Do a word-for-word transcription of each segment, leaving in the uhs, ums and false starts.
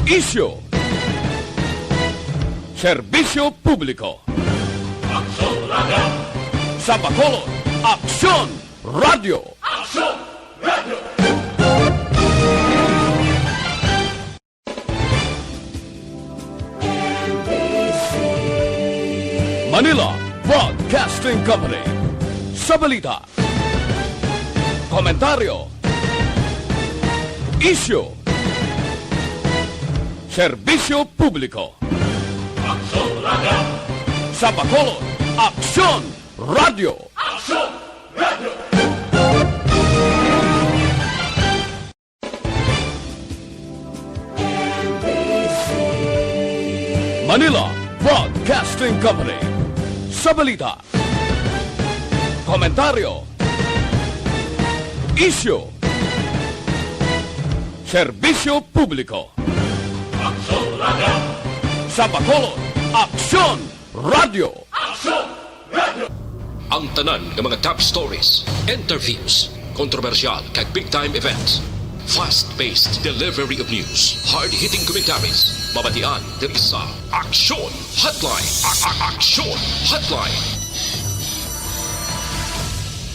Isyu. Serbisyo publiko. Aksyon Radio. Sa Bacolod, Aksyon Radio. Aksyon Radio. Manila Broadcasting Company. Sa balita, komentaryo, isyu, serbisyo publiko. Aksyon Radio. Sa Bacolod, Aksyon Radio. Aksyon Radio. Manila Broadcasting Company. Sa balita, komentaryo, isyu, serbisyo publiko. Aksyon Radio. Sa Bacolod, Aksyon Radio. Aksyon Radio. Ang tanan nga mga top stories, interviews, kontrobersyal kag big time events. Fast-paced delivery of news, hard-hitting commentaries. Mabatian diri sa Aksyon Hotline. A- a- Aksyon Hotline.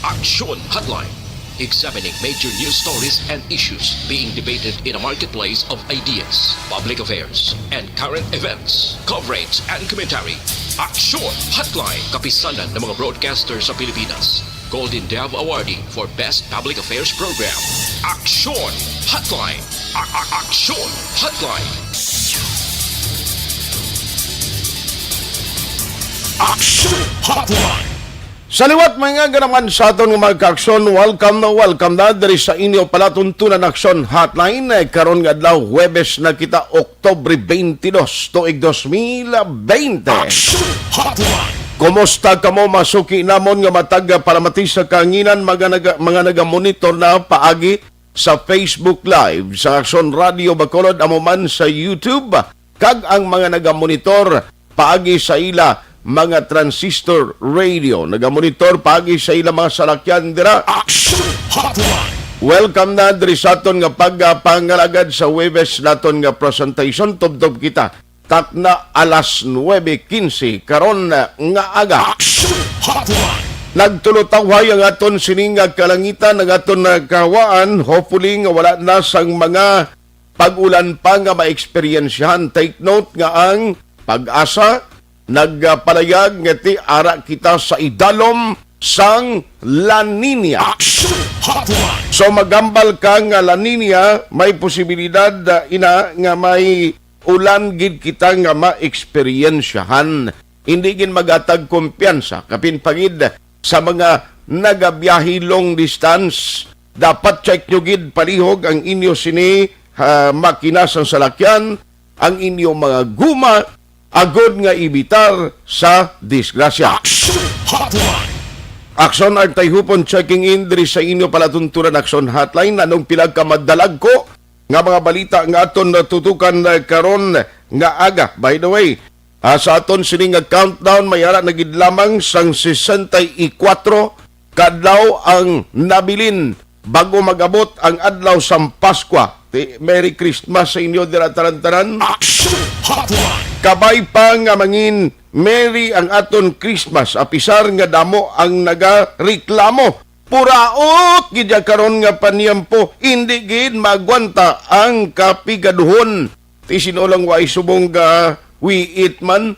Aksyon Hotline. Examining major news stories and issues being debated in a marketplace of ideas, public affairs, and current events. Coverage and commentary. Aksyon Hotline. Kapisanan ng mga broadcaster sa Pilipinas. Golden Dove Awardee for Best Public Affairs Program. Aksyon Hotline. A- a- Aksyon Hotline. Aksyon Hotline. Sa liwat, mga ganaman sa aton nga mga kaaksyon, welcome na welcome na diri sa inyo palatuntunan Aksyon Hotline. Eh, karon nga adlaw, Huwebes na kita, Oktubre twenty-two, tuig dos mil bente. Aksyon Hotline. Kumusta kamo, mga suki namon nga matag palamati sa kahanginan, mga naga-, mga nagamonitor na paagi sa Facebook Live sa Aksyon Radio Bacolod, amo man sa YouTube, kag ang mga nagamonitor paagi sa ila mga transistor radio, nagamonitor paagi sa ila mga salakyan dira. Action Hotline. Welcome na diri sa aton nga pagpangalagad sa Huwebes naton nga presentation. Tubtob kita, takna alas nuebe quince karon nga aga. Action Hotline. Nagtulutawhay ang aton sining nga kalangitan, ang aton nga kahawaan. Hopefully nga wala na sang mga pag-ulan pa nga maeksperiensyahan. Take note nga ang PAGASA nagpalayag nga ti ara kita sa idalom sang La Nina. Action Hotline. So, magambal ka nga La Nina, may posibilidad, ah, ina nga may ulan gid kita nga maeksperiensyahan. Hindi gid magatag kumpiyansa, kapin pa gid sa mga nagabiyahe long distance. Dapat check nyo gid palihog ang inyo sini, ah, makina sang salakyan, ang inyo mga guma, agod nga ibitar sa disgrasya. Action Hotline. Aksyon Artay Hupon checking in diri sa inyo palatuntunan Aksyon Hotline. Anong pila ka madalagko nga mga balita nga aton natutukan, eh, karon nga aga? By the way, ah, sa aton sini nga countdown, may ara na gid lamang sang sesenta y kuwatro ka adlaw ang nabilin bago mag-abot ang adlaw sang Paskwa. Ti-, Merry Christmas sa inyo dira tanan-tanan. Action Hotline. Kabay pa nga mangin Merry ang aton Christmas, apisar nga damo ang nagareklamo. Puraot gid ya karon nga paniyampo, indi gid maagwanta ang kapigaduhon. Ti sino lang way subong ga we eat man.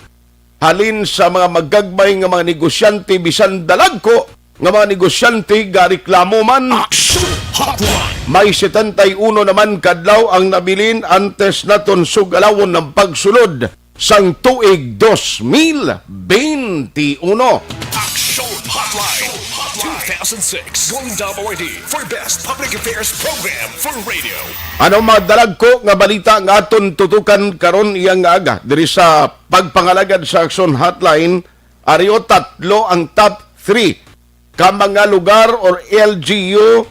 Halin sa mga magagmay nga mga negosyante, bisan dalagko nga mga negosyante gareklamo man. Action Hotline. May setenta y uno naman kadlaw ang nabilin antes naton sugalawon ang pagsulod sang tuig dos mil bente uno. Action Hotline two thousand six Golden Dove Awardee for Best Public Affairs Program for Radio. Ano madalagko nga balita nga aton tutukan karon iya nga aga diri sa pagpangalagad sa Action Hotline? Ari o, tatlo ang top three ka mga lugar or L G U,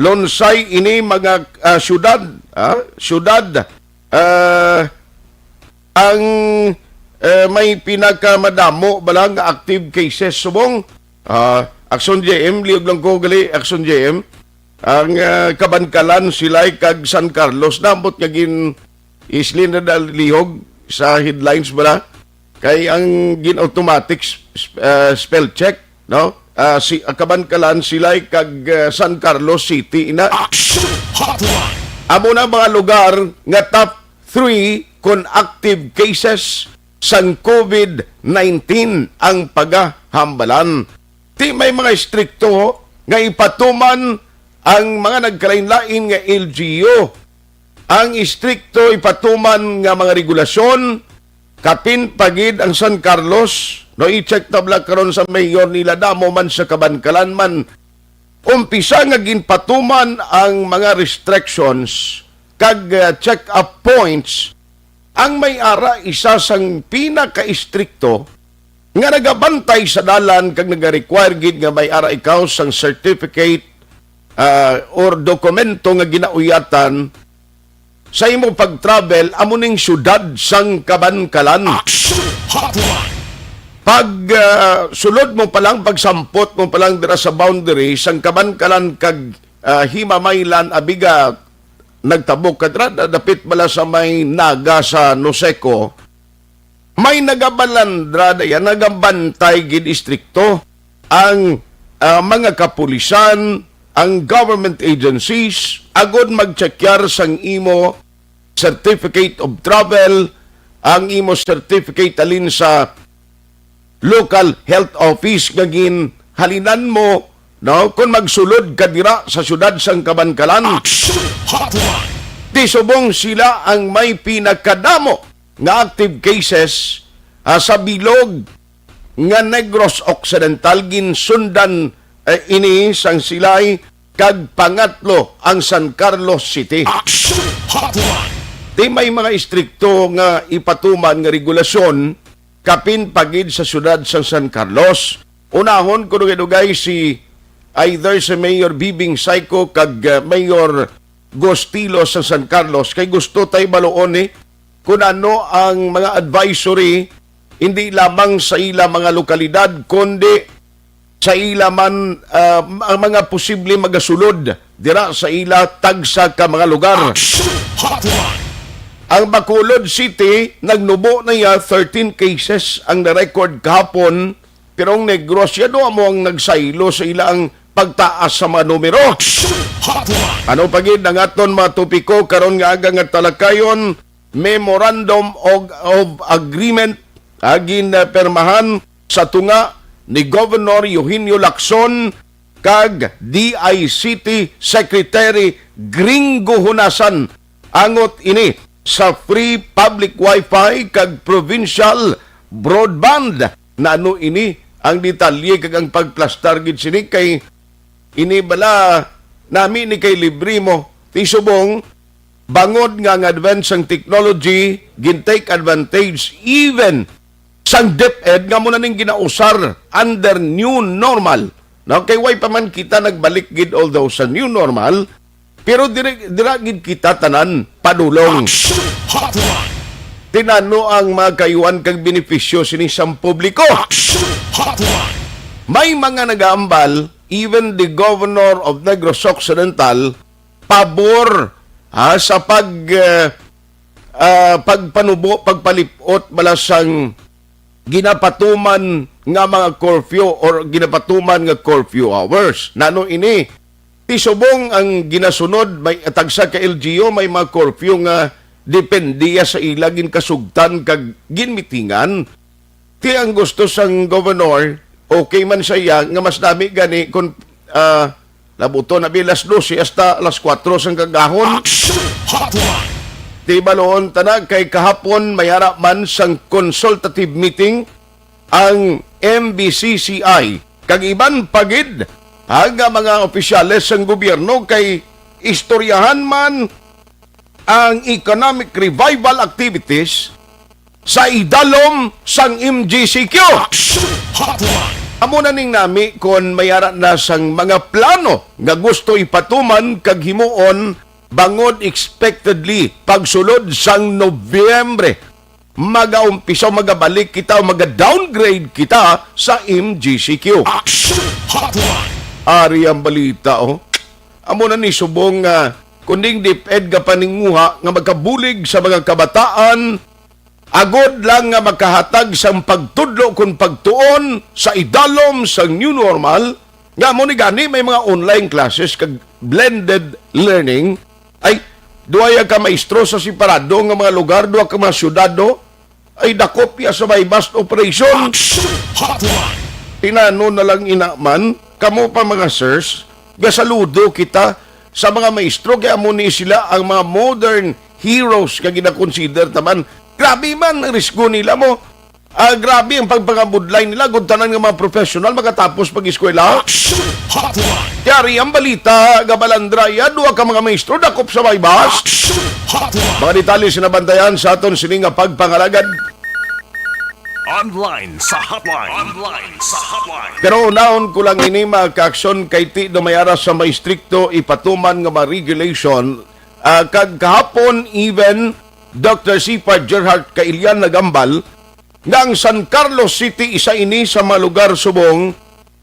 lunsay ini mga, ah, syudad, ah, syudad, ah, ang, eh, may pinakamadamo bala nga active cases subong, ah, Action J M, liog lang ko gali, Action J M, ang, ah, Kabankalan, Silay, kag San Carlos, naabot nga gin-, Islin na dalihog sa headlines bala. Kay ang gin-automatic s-, s-, ah, spell check, no? Ah, si, ah, Kabankalan, Silay, kag, ah, San Carlos City, ina. Action Hotline! Amo na mga lugar nga top three kon active cases sang COVID nineteen ang pagahambalan. Ti may mga istrikto nga ipatuman ang mga nagkalain-lain nga L G U. Ang istrikto ipatuman nga mga regulasyon, kapin pa gid ang San Carlos, no, i-check tabla karon sa mayor nila, damo man sa Kabankalan man. Umpisa nga ginpatuman ang mga restrictions kag, uh, check-up points, ang may ara isa sang pinakaistrikto nga nagabantay sa dalan kag nagarequire gid nga may ara ikaw sang certificate, ah, or dokumento nga ginauyatan sa imo pag-travel, amo ning siyudad sang Kabankalan. Action Hotline! Pag, ah, sulod mo pa lang, pagsampot mo pa lang dira sa boundary sang Kabankalan kag, ah, Himamaylan, abiga, nagtabok ka dira, da-, dapit bala sa may Naga sa Noseco, may nagabalandra na yan, nagabantay gid istrikto ang, ah, mga kapulisan, ang government agencies, agod magtsakyar sang imo certificate of travel, ang imo certificate halin sa local health office nga ginhalinan mo, no, kung magsulod ka dira sa siyudad sang Kabankalan. Action Hotline! Ti subong sila ang may pinakadamo nga active cases, ah, sa bilog nga Negros Occidental, ginsundan, eh, ini sang Silay, kag pangatlo ang San Carlos City. Action Hotline! Ti may mga istrikto nga ipatuman nga regulasyon kapin pa gid sa siyudad sang San Carlos. Unahon ko dugay-dugay si either si Mayor Bibing Saico kag, uh, Mayor Gostilo sa San Carlos, kay gusto tay baluon ni kun ano ang mga advisory, hindi lamang sa ila mga lokalidad, kundi sa ila man, ah, ang mga posible magasulod dira sa ila tagsa ka mga lugar. Action Hotline! Ang Bacolod City, nagnubo na iya, thirteen cases ang na-record kahapon, pero ang Negros, iya duha mo ang nagsaylo sa ila ang pagtaas sa mga numero. Action Hotline! Ano pa gid ang aton mga topiko karon nga aga nga talakayon? Memorandum of, of Agreement, ah, ginpirmahan sa tunga ni Governor Eugenio Lacson kag D I C T Secretary Gringo Honasan. Angot ini sa free public wifi kag provincial broadband. Nano ini ang detalye kag ang pagplastar gid sini? Kay ini bala nami ni kay libre mo? Ti subong, bangod nga ang advance sang technology, gin-take advantage even sang DepEd nga mo na ning ginausar under new normal. No? Kay way pa man kita nagbalik gid, although sa new normal, pero diri, dira gid kita tanan padulong. Action Hotline! Ti nano ang mga kayuan kag benepisyo sini sang publiko? Action Hotline! May mga nagaambal, even the governor of Negros Occidental, pabor, ha, sa pag, eh, ah, pagpanubo, pagpalip-ot bala sang ginapatuman nga mga curfew or ginapatuman nga curfew hours. Nano ini? Ti subong ang ginasunod, may tagsa ka L G U, may mga curfew nga depende ya sa ila ginkasugtan kag ginmitingan. Ti ang gusto sang gobernador, okay man sa iya nga mas dami gani kung, ah, labuton na bi alas dose hasta alas kuwatro sang kagahon. Action Hotline! Ti baloon ta na kay kahapon may ara man sang consultative meeting ang M B C C I kag iban pa gid, ah, nga mga opisyales sang gobyerno kay istoryahan man ang economic revival activities sa idalom sang M G C Q. Action Hotline! Amo na ning nami kon may ara na sang mga plano nga gusto ipatuman kag himuon bangod expectedly pagsulod sang Nobyembre. Magaumpisa, magabalik kita, maga-downgrade kita sa M G C Q. Action Hotline! Ari ang balita, oh. Amo na ni subong nga kundi DepEd nga paninguha nga makabulig sa mga kabataan, agod lang nga makahatag sang pagtudlo kon pagtuon sa idalom sang new normal, nga amo ni gani may mga online classes kag blended learning. Ay, duha ka maestro sa separado nga mga lugar, duha ka mga syudad, no? Ay, dakop ya sa buy-bust operation. Action Hotline. Tinano na lang ina man, kamo pa, mga sirs, gasaludo kita sa mga maestro, kay amo ni sila ang mga modern heroes nga ginakonsider ta man. Grabe man ang risgo nila mo. Ah, grabe ang pagpangabudlay nila, gud tanan nga mga professional makatapos pag-eskwela. Action Hotline. Yari ang balita, gabalandra ya, duha ka mga maestro dakop sa buy-bust. Action Hotline. Mga detalye sinabantayan sa aton sini nga pagpangalagad. Online sa hotline. Online sa hotline. Pero unahon ko lang ini, mga kaaksyon, kay ti do may ara sa may strikto ipatuman nga mga regulation, ah, kag kahapon, even Doctor Sipar Gerhard Kailian nagambal nga ang San Carlos City isa ini sa mga lugar subong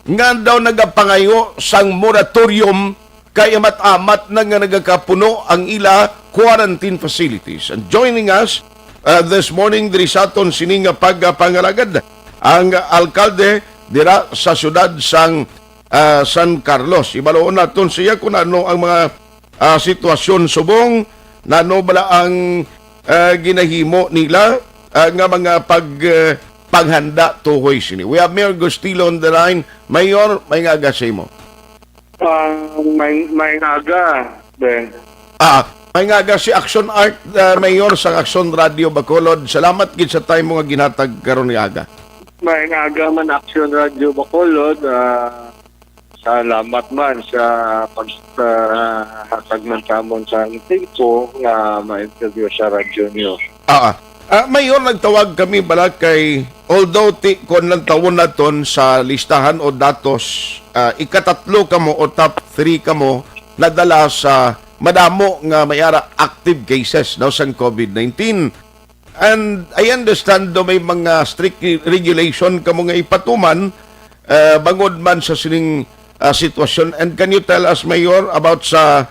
nga daw nagapangayo sang moratorium kay amat-amat na nga nagakapuno ang ila quarantine facilities. And joining us, uh, this morning diri sa aton sini nga pagpangalagad, ang alkalde dira sa siyudad sang, uh, San Carlos. Ibaluon naton siya kung ano ang mga, uh, sitwasyon subong, nano bala ang, uh, ginahimo nila, uh, nga mga pag, uh, paghanda tuhoy sini. We have Mayor Gustilo on the line. Mayor, may nga aga sa imo. Ah, may, may aga, Ben. Ah, may nga aga si Action Art, ah, Mayor sang Action Radio Bacolod. Salamat gid sa time mo nga ginhatag karon nga aga. May nga aga man, Action Radio Bacolod. Ah, salamat man sa pag, ah, hatag man sa amon sa tempo nga ma-interview sa radyo niyo. Ah, ah. Ah, Mayor, nagtawag kami bala kay, although ti kon lantawon naton sa listahan o datos, ah, ikatatlo kamo o top three kamo nadala sa madamo nga may ara active cases, no, sang COVID nineteen. And I understand do may mga strict re-, regulation kamo nga ipatuman, ah, bangod man sa sining, ah, sitwasyon. And can you tell us, Mayor, about sa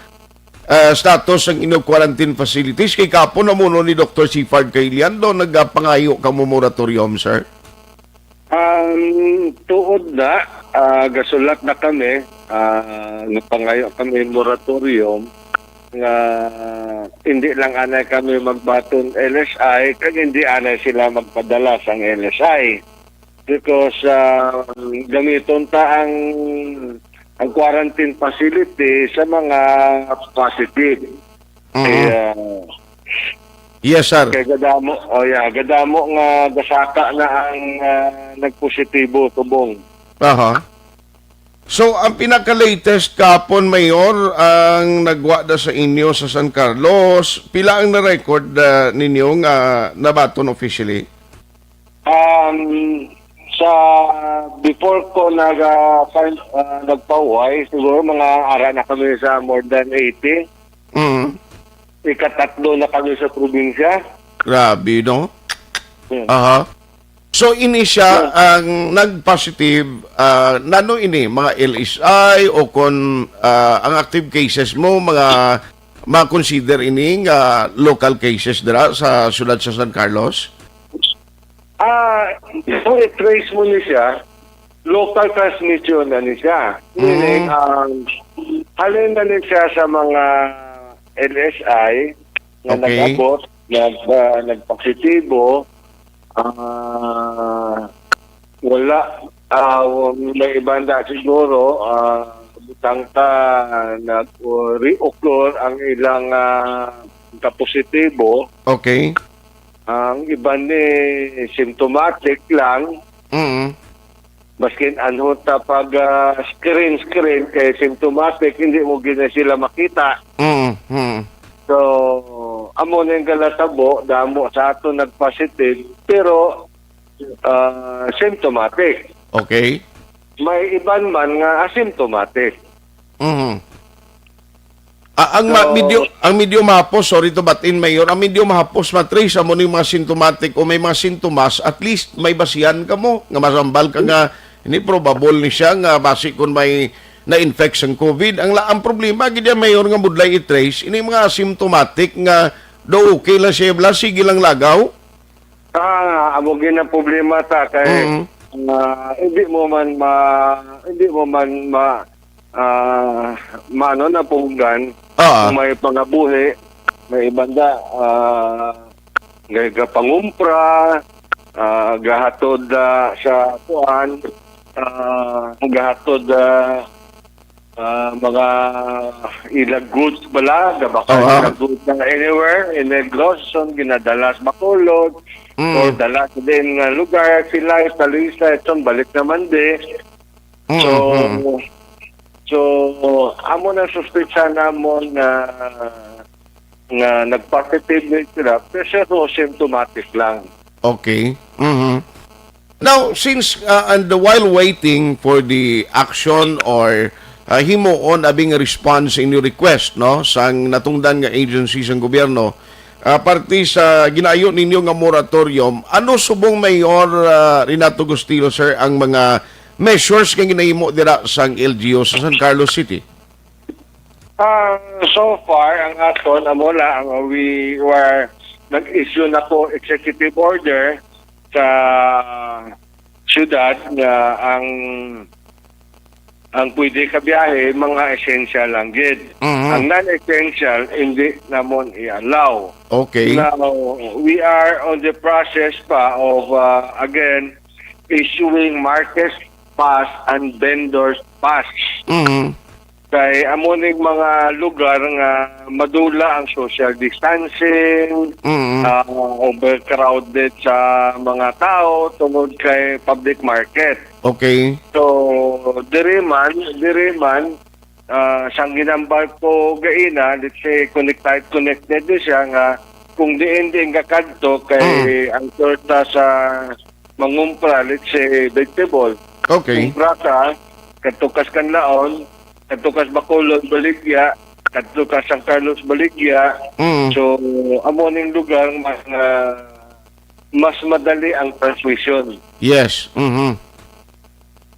ah, status sang inyo quarantine facilities? Kay kapon namuno ni Doctor Sifard Kailian do nagapangayo kamo moratorium, sir? Um, tuod na, ah, gasulat na kami, ah, napangayo kami moratorium nga hindi lang anay kami magbaton L S I, kag hindi anay sila magpadala sang L S I. Because, ah, gamiton ta ang, ang quarantine facility sa mga positive. Mhm. Kaya, Yes, sir. Kay gadamo, oh yeah, gadamo nga gasaka na ang, ah, nagpositibo subong. Aha. So, ang pinaka-latest kapon, Mayor, ang nagwa na sa inyo sa San Carlos, pila ang na-record, ah, ninyo nga nabaton officially? Um, sa before ko nag, ah, fin-, ah, nagpahuway, siguro mga ara na kami sa more than eighty. Mm. Ikatatlo na kami sa probinsya. Grabe, no? Hmm. Aha. So, ini siya Yeah. ang nag-positive, ah, nano ini, mga L S I o kon, ah, ang active cases mo, mga ma-consider ini nga local cases dira sa siyudad sa San Carlos? Ah, kung i-trace mo ni siya, local transmission na ni siya. Meaning, Mm. ang halin na ni siya sa mga L S I nga Okay. nag-abot, nag-, ah, nagpositibo, ah, wala, ah, may iba na siguro, ah, butang ta nag-reoccur ang ilang, ah, kapositibo. Okay. Ang iban ni symptomatic lang. Mm. Maskin anho ta pag, ah, screen, screen kay symptomatic, hindi mo gid na sila makita. Mm, mm. So, amo na yung galatabo, damo sa ato nag-positive, pero, ah, symptomatic. Okay. May iban man nga asymptomatic. Mhm. Ah, ang ma-, So, medyo, ang medyo mahapos, sorry to butt in, Mayor, ang medyo mahapos matrace amo ni mga symptomatic o may mga sintomas, at least may basihan ka mo nga masambal ka nga, hindi, probable ni siya nga basi kung may, na-infect sang COVID. Ang la-, ang problema gid yan, Mayor, nga budlay i-trace ini mga asymptomatic nga do okay lang siya, bla, sige lang lagaw. Ah, amo gid ang problema ta kay, Mm. ah, hindi mo man ma-, hindi mo man ma-, ah, maano na punggan Ah. kung may pangabuhi, may ibanda, ah, ga-, gapangumpra, ah, gahatod, ah, sa kuan, ah, gahatod, ah, ah, mga ilag goods bala, gabakal Aha. ilag goods na anywhere in Negros, son, ginadala sa Bacolod, Mm. or dala sa din nga lugar, sila, sa Luisa, itong balik naman di. Mm, So, mm. so, amo na suspetsa namon nga, nga nag-positive na sila, pero symptomatic lang. Okay. Mhm. Now, since, uh, and while waiting for the action or, uh, himuon abing response in your request, no, sang natungdan nga agency sang gobyerno, uh, parte sa ginaayo ninyo nga moratorium, ano subong, Mayor, uh, Renato Gustilo, sir, ang mga measures nga ginahimo dira sang L G U sa San Carlos City? Ah, so far, ang aton, amo lang, ang we were, nag-issue na ko executive order sa syudad nga ang, ang pwede ka biyahe, mga essential lang gid. Mhm. Ang non-essential, hindi namon i-allow. Okay. Now, we are on the process pa of, uh, again, issuing market pass and vendors pass. Mhm. Kay amo ning mga lugar nga madula ang social distancing, Mm. ah, overcrowded sa mga tao tungod kay public market. Okay. So, diri man, diri man, ah, sang ginambal ko gaina, let's say, connected, connected din siya nga kung diin din kakadto kay Mm. ang torta sa mangumpra, let's say, vegetable. Okay. Kumpra ka, kadto ka sa Canlaon, kadto ka sa Bacolod, baligya, kadto ka sa San Carlos, baligya. Mm. So, amo ning lugar mas, ah, mas madali ang transmission. Yes. Mhm.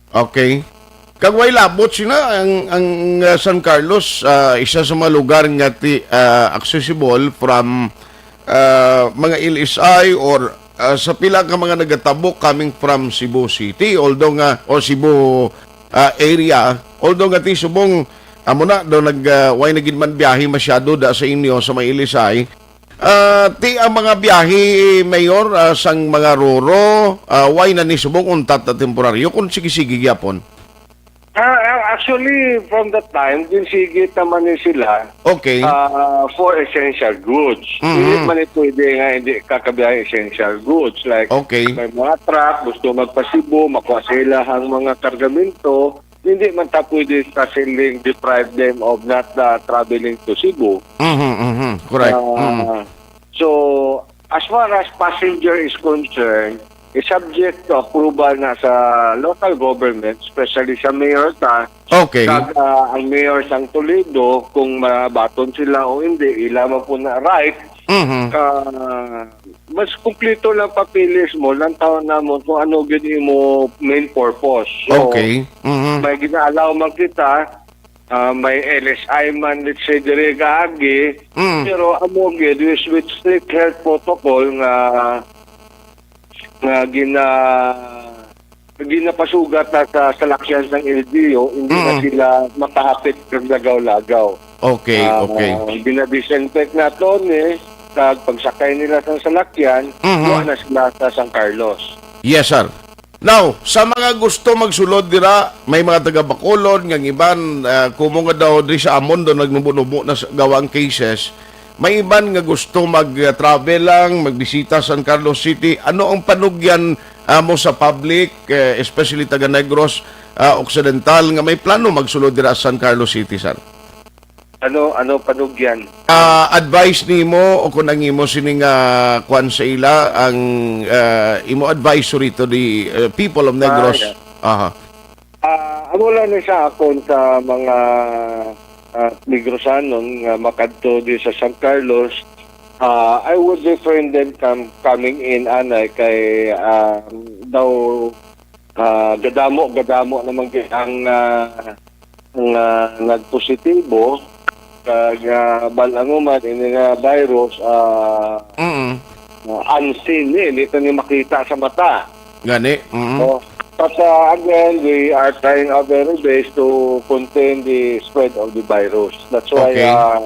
Okay. Kag way labot sina ang, ang, uh, San Carlos, uh, isa sa mga lugar nga ti-, uh, accessible from, uh, mga L S I or, uh, sa pila ka mga nagatabok coming from Cebu City, although nga, o Cebu, uh, area, although nga ti subong, amo na, do nag, uh, way na gid man biyahe masyado da sa inyo sa mga L S I, Ah, ti ang mga biyahe, Mayor, ah, sang mga roro, ah, way na ni subong untat na temporaryo, kung sige-sige gyapon? Ah, ah, actually, from that time, din sige naman ni sila, Okay. ah, for essential goods. Mhm. Hindi man ni pwede nga hindi kakabiyahe essential goods. Like, Okay. may mga truck, gusto magpa-Cebu, makuha sila ang mga kargamento, hindi man ta pwede sa siling deprive them of not, uh, traveling to Cebu. Mhm, mhm. Correct. Ah, Mhm. so, as far as passenger is concerned, is subject to approval na sa local government, especially sa mayor ta, Okay. kag, ah, ang mayor sang Toledo, kung mabaton sila o hindi, ila man po na right. Mhm. Ah, mas kumpleto lang papeles mo, lantaw namon kung ano gid imo main purpose. So, Okay. Mhm. may gina-allow man kita, ah, may L S I man, let's say, dire gaagi, Mm. pero amo gid, with, with strict health protocol nga, nga gina-, ginapasugat na sa salakyan sang L G U, hindi na Mm. sila makahapit kag lagaw-lagaw. Okay, Ah, okay. Gina-disinfect naton, eh, kag pagsakay nila sa salakyan, Mhm. kuha na sila sa San Carlos. Yes, sir. Now, sa mga gusto magsulod dira, may mga taga Bacolod, nga ang iban, ah, kumo nga daw diri sa amon daw nagnubo-nubo na sa gawa ang cases. May iban nga gusto mag-travel lang, magbisita sa San Carlos City. Ano ang panugyan, ah, mo sa public, eh, especially taga Negros, ah, Occidental, nga may plano magsulod dira sa San Carlos City, sir? Ano, ano panugyan? Ah, advice nimo o kung ang imo sining, ah, kwan sa ila, ang, ah, imo advisory to the, uh, people of Negros? Ah, yeah. Aha. Ah, amo lang ni sa akon sa mga, ah, Negrosanon nga makadto di sa San Carlos, ah, I would refrain them from coming in, anay, kay, ah, daw, ah, gadamo, gadamo naman gid ang, ah, nga nagpositibo, kag, ah, bal-ang man ini nga virus, ah, Mm. ah, unseen ni, hindi to ni makita sa mata. Gani, mm. Oh, but, ah, again, we are trying our very best to contain the spread of the virus. That's why, Okay. ah,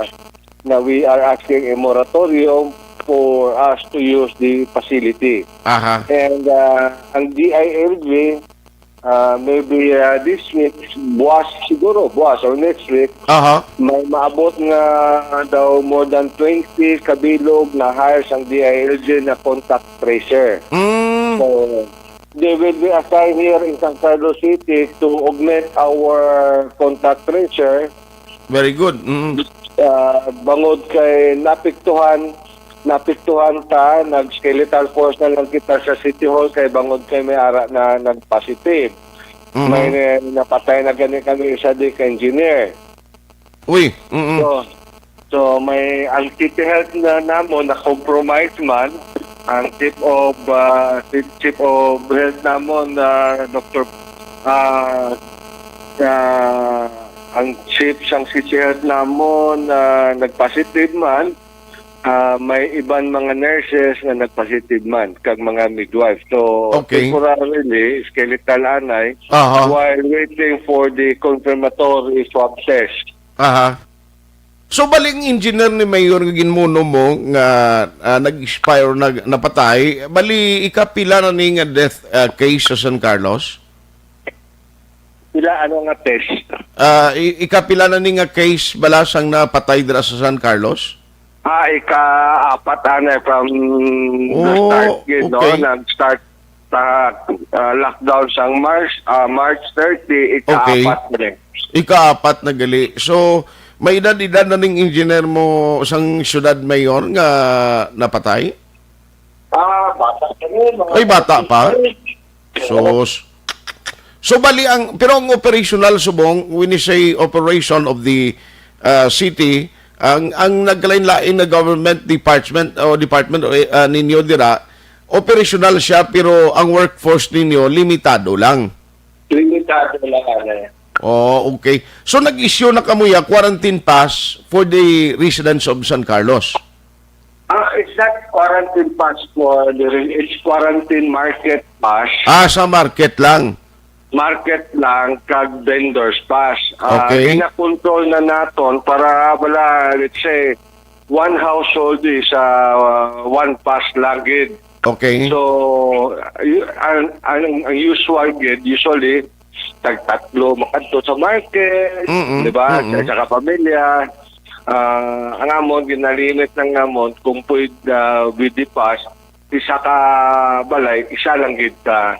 na we are asking a moratorium for us to use the facility. Aha. And, ah, ang D I L G, ah, maybe, ah, this week, buwas siguro, buwas or next week, Aha. may maabot nga daw more than twenty kabilog na hire sang D I L G na contact tracer. Mm. So, they will be assigned here in San Carlos City to augment our contact tracer. Very good. Mm. Ah, bangod kay napiktuhan, napiktuhan ta, nag-skeletal force na lang kita sa City Hall kay bangod kay may ara na nag-positive. Mhm. May na-, napatay na gani kami isa di ka engineer. Uy, mm. So, so may ang City Health na namon na compromise man, ang chief of, ah, chief, chief of health namon, ah, Doktor, ah, ah, ang chief sang City Health namon, ah, nag-positive man, ah, may iban mga nurses nga nag-positive man, kag mga midwife. So, Okay. temporarily, skeletal anay, Aha. while waiting for the confirmatory swab test. Aha. So, bali ang engineer ni Mayor nga ginmuno mo nga, ah, nag-expire, nag-, napatay, bali ikapila na ni nga death, ah, case sa San Carlos? Pila, ano nga test? Ah, i-, ikapila na ni nga case bala sang napatay dira sa San Carlos? Ah, ika-apat, ano, from the Oh, start, you know, okay. nag-start sa, ah, lockdown sang March, ah, March thirty, Okay. ika-apat na rin. Ika-apat na gali. So, may edad-edad na ning engineer mo sang syudad mayor nga napatay? Ah, bata kami, mga Ay, bata pa? Sus. So, bali ang, pero ang operational subong, when you say operation of the, ah, city, ang, ang nagkalain-lain na government department o department o, ah, ninyo dira, operational siya, pero ang workforce ninyo limitado lang. Limitado lang, ano. Oh, okay. So, nag-issue na kamo ya quarantine pass for the residents of San Carlos? Ah, it's not quarantine pass for the re-, it's quarantine market pass. Ah, sa market lang. Market lang, kag vendors pass. Ah, Okay. ginakontrol na naton para wala, let's say, one household is, ah, one pass lang gid. Okay. So, y-, ang, ang, ang usual gid, usually, tagtatlo makadto sa market, Mm-mm, di ba? mm-mm. Sa, sa kapamilya, ah, ang amon, ginalimit ng amon, kung pwede, ah, with the pass, isa ka balay, isa lang gid ka,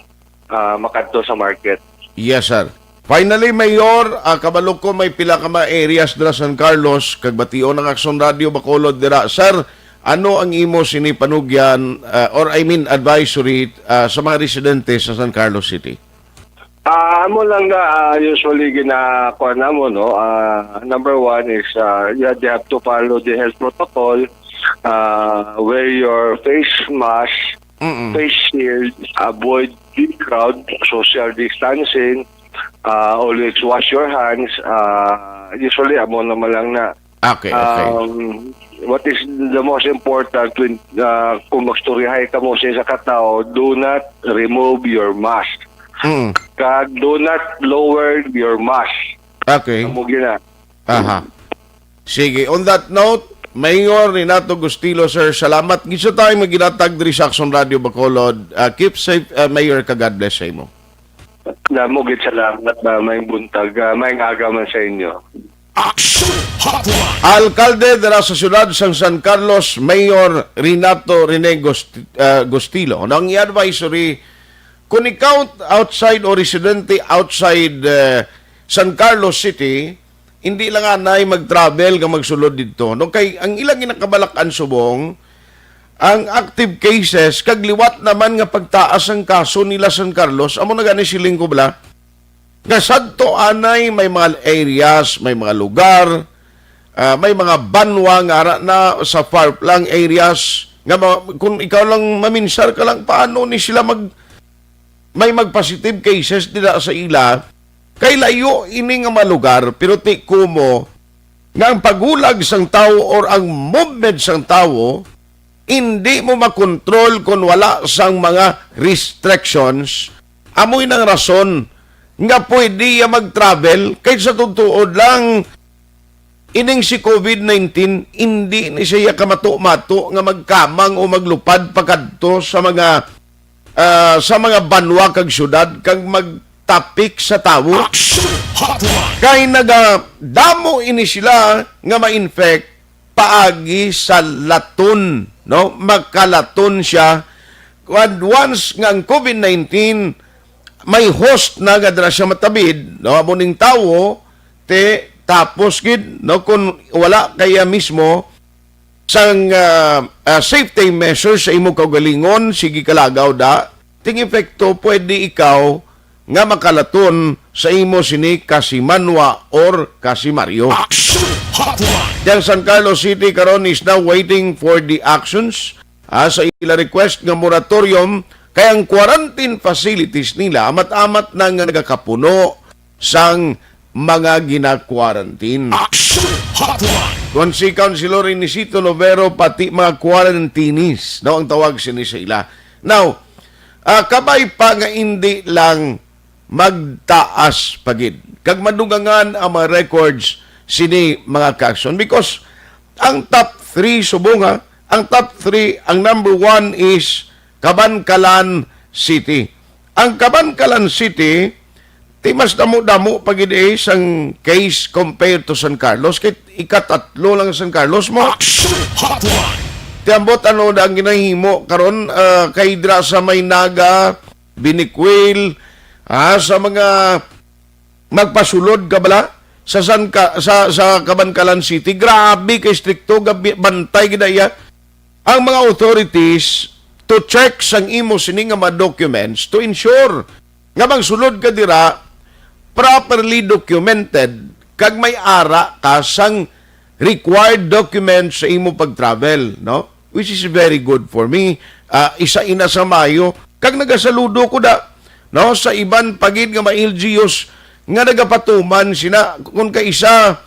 ah, makadto sa market. Yes, sir. Finally, Mayor, ah, kabalo ko may pila ka mga areas dira San Carlos, kag bation ang Aksyon Radio Bacolod dira. Sir, ano ang imo sini panugyan, ah, or I mean advisory, ah, sa mga residente sa San Carlos City? Ah, amo lang na, ah, usually ginakuha namo, no? Ah, number one is, ah, you have, they have to follow the health protocol. Ah, wear your face mask, Mm-mm. face shield, avoid the crowd, social distancing, ah, always wash your hands. Ah, usually, amo naman lang na. Okay, okay. Um, what is the most important when, ah, kung magstoryahay ka mo sa isa ka tao, do not remove your mask. Mm. Kag do not lower your mask. Okay. Amo gina. Aha. Sige, on that note, Mayor Renato Gustilo, sir, salamat gid sa time nga ginatag diri sa Aksyon Radio Bacolod. Ah, keep safe, ah, Mayor, ka God bless sa imo. Damo gid salamat, ah, maayong buntag, ah, maayong aga man sa inyo. Action Hotline. Alkalde dira sa siyudad sang San Carlos, Mayor Renato Rene Gost-, ah, Gustilo. Ang advisory, kung ikaw outside o residente outside, eh, San Carlos City, hindi lang anay mag-travel nga magsulod didto, no? Kay ang ilang ginakabalakan subong, ang active cases, kag liwat naman nga pagtaas ang kaso nila San Carlos, amo na gani siling ko bala, nga sadto anay may mga areas, may mga lugar, ah, may mga banwa nga ara na sa far-flung areas, nga ma-, kung ikaw lang maminsar ka lang, paano ni sila mag-, may mag-positive cases dira sa ila, Kay layo ini nga mga lugar, pero ti kumo nga ang paghulag sang tawo or ang movement sang tawo, hindi mo makontrol kung wala sang mga restrictions. Amoy nang rason nga pwede ya mag-travel, kay sa totoo lang, ining si COVID nineteen, hindi ni siya kamato-mato nga magkamang o maglupad pakadto sa mga, ah, sa mga banwa kag syudad kag magtapik sa tawo. Action Hotline! Kay nagadamo ini sila nga ma-infect paagi sa laton, no? Makalaton siya. Kung once nga ang COVID nineteen, may host na nga dira siya matabid, no? Amo ning tawo, te, tapos gid, no? Kung wala kaya mismo sang, ah, ah, safety measures sa imo kaugalingon, sige kalagaw da, ting epekto, pwede ikaw nga makalaton sa imo sini kasimanwa or kasimaryo. Action Hotline! Ang San Carlos City karon is now waiting for the actions, ah, sa ila request nga moratorium, kay ang quarantine facilities nila amat-amat na nga nagakapuno sang mga gina-quarantine. Action Hotline! Kon si Councilor Inesito Lovero, pati mga quarantinees, no, ang tawag sini sa ila. Now, ah, kabay pa nga hindi lang magtaas pa gid kag madugangan ang mga records sini mga kaaksyon, because ang top three, subong ha, ang top three, ang number one is Kabankalan City. Ang Kabankalan City, ti mas damo-damo pa gid, eh, sang case compared to San Carlos. Kay ikatatlo lang San Carlos mo. Action Hotline! Ti ambot ano na ang ginahimo karon, ah, kay dira sa may Naga, Binicuil, ah, sa mga magpasulod ka bala sa San Ka-, sa, sa Kabankalan City. Grabe kay strikto, gabi, bantay gid iya ang mga authorities to check sang imo sini nga mga documents to ensure nga magsulod ka dira properly documented kag may ara ka sang required documents sa imo pag-travel, no? Which is very good for me. Ah, isa ina sa mayo. Kag nagasaludo ko da, no, sa iban pa gid nga mga L G Us nga nagapatuman sina, kung kaisa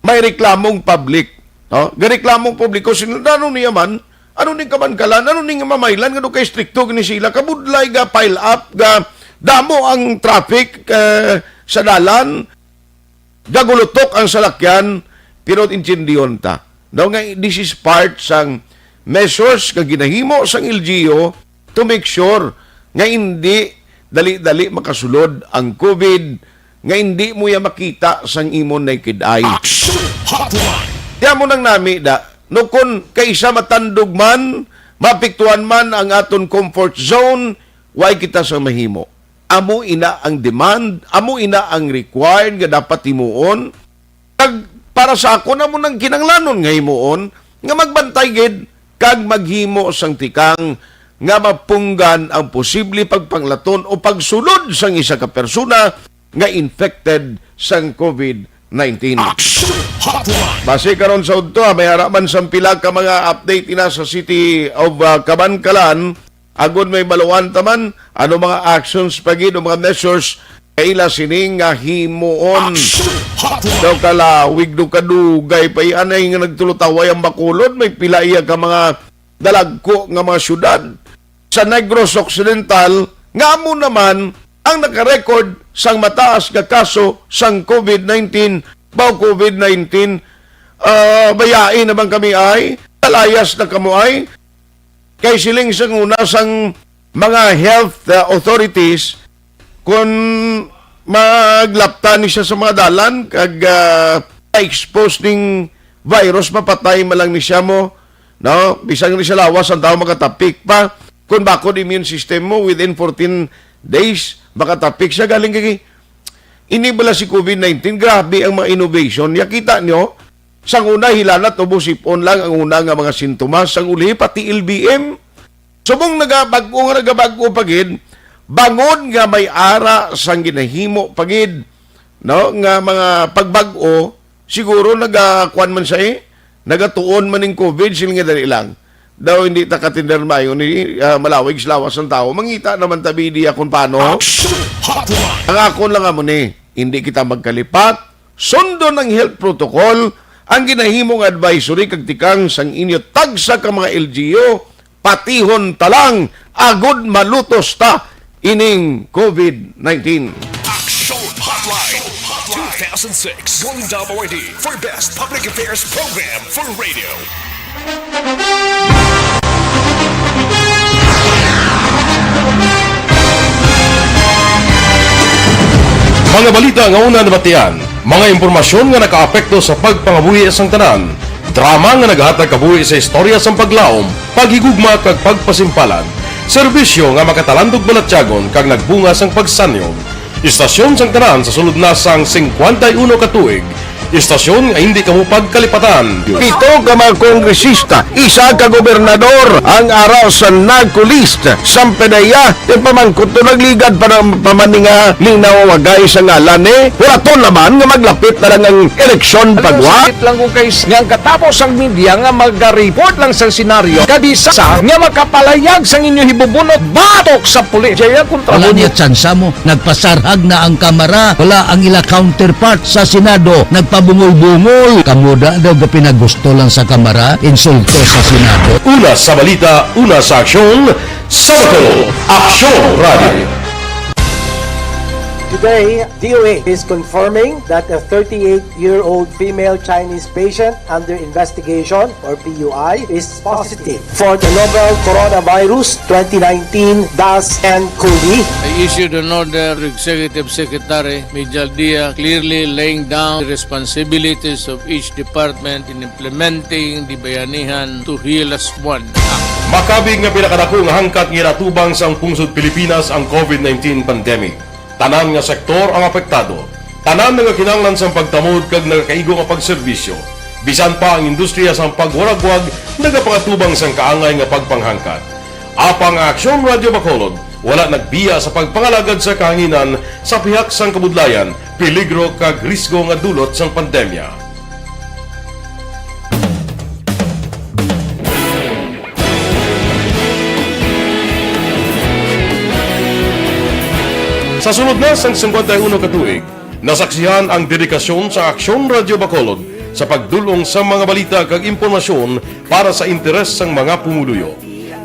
may reklamong public, no? Gareklamong publiko sila, ano niya man? Ano ning kabankalan? Ano ning mamaylan? Ano kay strikto gini sila? Kabudlay ga pile up, ga damo ang traffic, eh, sa dalan, gagulutok ang salakyan, pero intindihon ta, no, nga this is part sang measures nga ginahimo sang L G U to make sure nga hindi dali-dali makasulod ang COVID, nga hindi mo ya makita sang imo naked eye. Action Hotline! Kaya mo nang nami da, no, kun kaisa matandog man, maapektuhan man ang aton comfort zone, way kita sa mahimo. Amo ina ang demand, amo ina ang required nga dapat himuon. Kag para sa akon, amo nang kinahanglanon nga himuon, nga magbantay gid kag maghimo sang tikang nga mapunggan ang posible pagpanglaton o pagsulod sang isa ka persona nga infected sang COVID nineteen. Action Hotline! Base karon sa udto, ah, may ara man sang pila ka mga update ina sa City of, ah, Kabankalan, agod may baluan ta man ano mga actions pa gid o mga measures kaila sini nga himuon. Action Hotline! Daw kalawig, daw kadugay pa, anay nga nagtulutaway ang Bacolod, may pila iya ka mga dalagko nga mga syudad sa Negros Occidental nga amo naman ang nakarecord sang mataas nga kaso sang COVID nineteen. Baw COVID nineteen, ah, bayai naman kami ay, talayas na kamo ay. Kay siling sang una sang mga health, ah, authorities, kun maglapta ni siya sa mga dalan kag, ah, ma-expose ning virus, mapatay man lang ni siya mo, no? Bisan ni siya lawas, ang tao makatapik pa. Kun bakod immune system mo, within fourteen days, makatapik siya. Galing kay, ini bala si COVID nineteen, grabe ang mga innovation. Ya, kita nyo, sang una, hilanat, ubo, sipon lang ang una nga mga sintomas. Sang uli, pati L B M. Subong nagabag-o nga nagabag-o pa gid, bangod nga may ara sang ginahimo pa gid, no, nga mga pagbag-o, siguro nagakuan man siya, eh, nagatuon man ning COVID, sila nga dali lang. Daw hindi ta katindar mayo ni, ah, malawig sa lawas ang tao. Mangita naman ta, B D, akon paano. Action Hotline! Ang akon lang amo ni, Hindi kita magkalipat. Sundon ang health protocol, ang ginahimong advisory kag tikang sang inyo tagsa ka mga L G U, patihon ta lang, agod malutos ta ining COVID nineteen. Action Hotline two thousand six, Golden Dome Awardee for Best Public Affairs Program for Radio. Mga balita nga una nabatian, mga impormasyon nga nakaapekto sa pagpangabuhi sang tanan, drama nga naghatag kabuhi sa istorya sang paglaom, paghigugma kag pagpasimpalan, serbisyo nga makatalandog balatyagon kag nagbunga sang pagsanyog. Istasyon sang tanan sa sulod na sang singkwenta y uno ka tuig. Istasyon nga hindi kamo pagkalipatan. Pito ka mga kongresista, isa ka gobernador ang ara sa NAGCO list. Samtang iya, ti pamangkot to nagligad pa ng pamaninga ning nawawagay sa ngalan ni. Wala to naman nga maglapit na lang ang eleksyon pagwa. Sakit lang ko kay s-, nga ang katapos ang media nga maga-report lang sa senaryo, kabisa sa nga makapalayag sang inyo hibubunot batok sa pulis. Jaya kontra Wala mo niya tsansa mo. Nagpasarhag na ang Kamara. Wala ang ila counterpart sa Senado. Nagpabungol-bungol. Kamo da daw gapinagusto lang sa Kamara, insulto sa Senado. Una sa balita, una sa aksyon, sa Bacolod, Aksyon Radio. Today, D O A is confirming that a thirty-eight-year-old female Chinese patient under investigation, or P U I, is positive for the novel coronavirus twenty nineteen dash N cov. I issued an order to Executive Secretary Mijal Dia, clearly laying down the responsibilities of each department in implementing the Bayanihan to Heal As One Act. Makabig nga pinakadako nga hangkat nga ginatubang sang pungsod Pilipinas ang COVID nineteen pandemic. Tanan nga sektor ang apektado. Tanan nga kinahanglan sang pagtamod kag nagakaigo nga pagserbisyo. Bisan pa ang industriya sang pagwaragwag nagapangatubang sang kaangay nga pagpanghangkat. Apang ang Aksyon Radio Bacolod wala nagbiya sa pagpangalagad sa kahanginan sa pihak sang kabudlayan, peligro kag risgo nga dulot sang pandemya. Sa sulod na sang singkwenta y uno ka tuig, nasaksihan ang dedikasyon sa Aksyon Radio Bacolod sa pagdul-ong sa mga balita kag impormasyon para sa interes sang mga pumuluyo.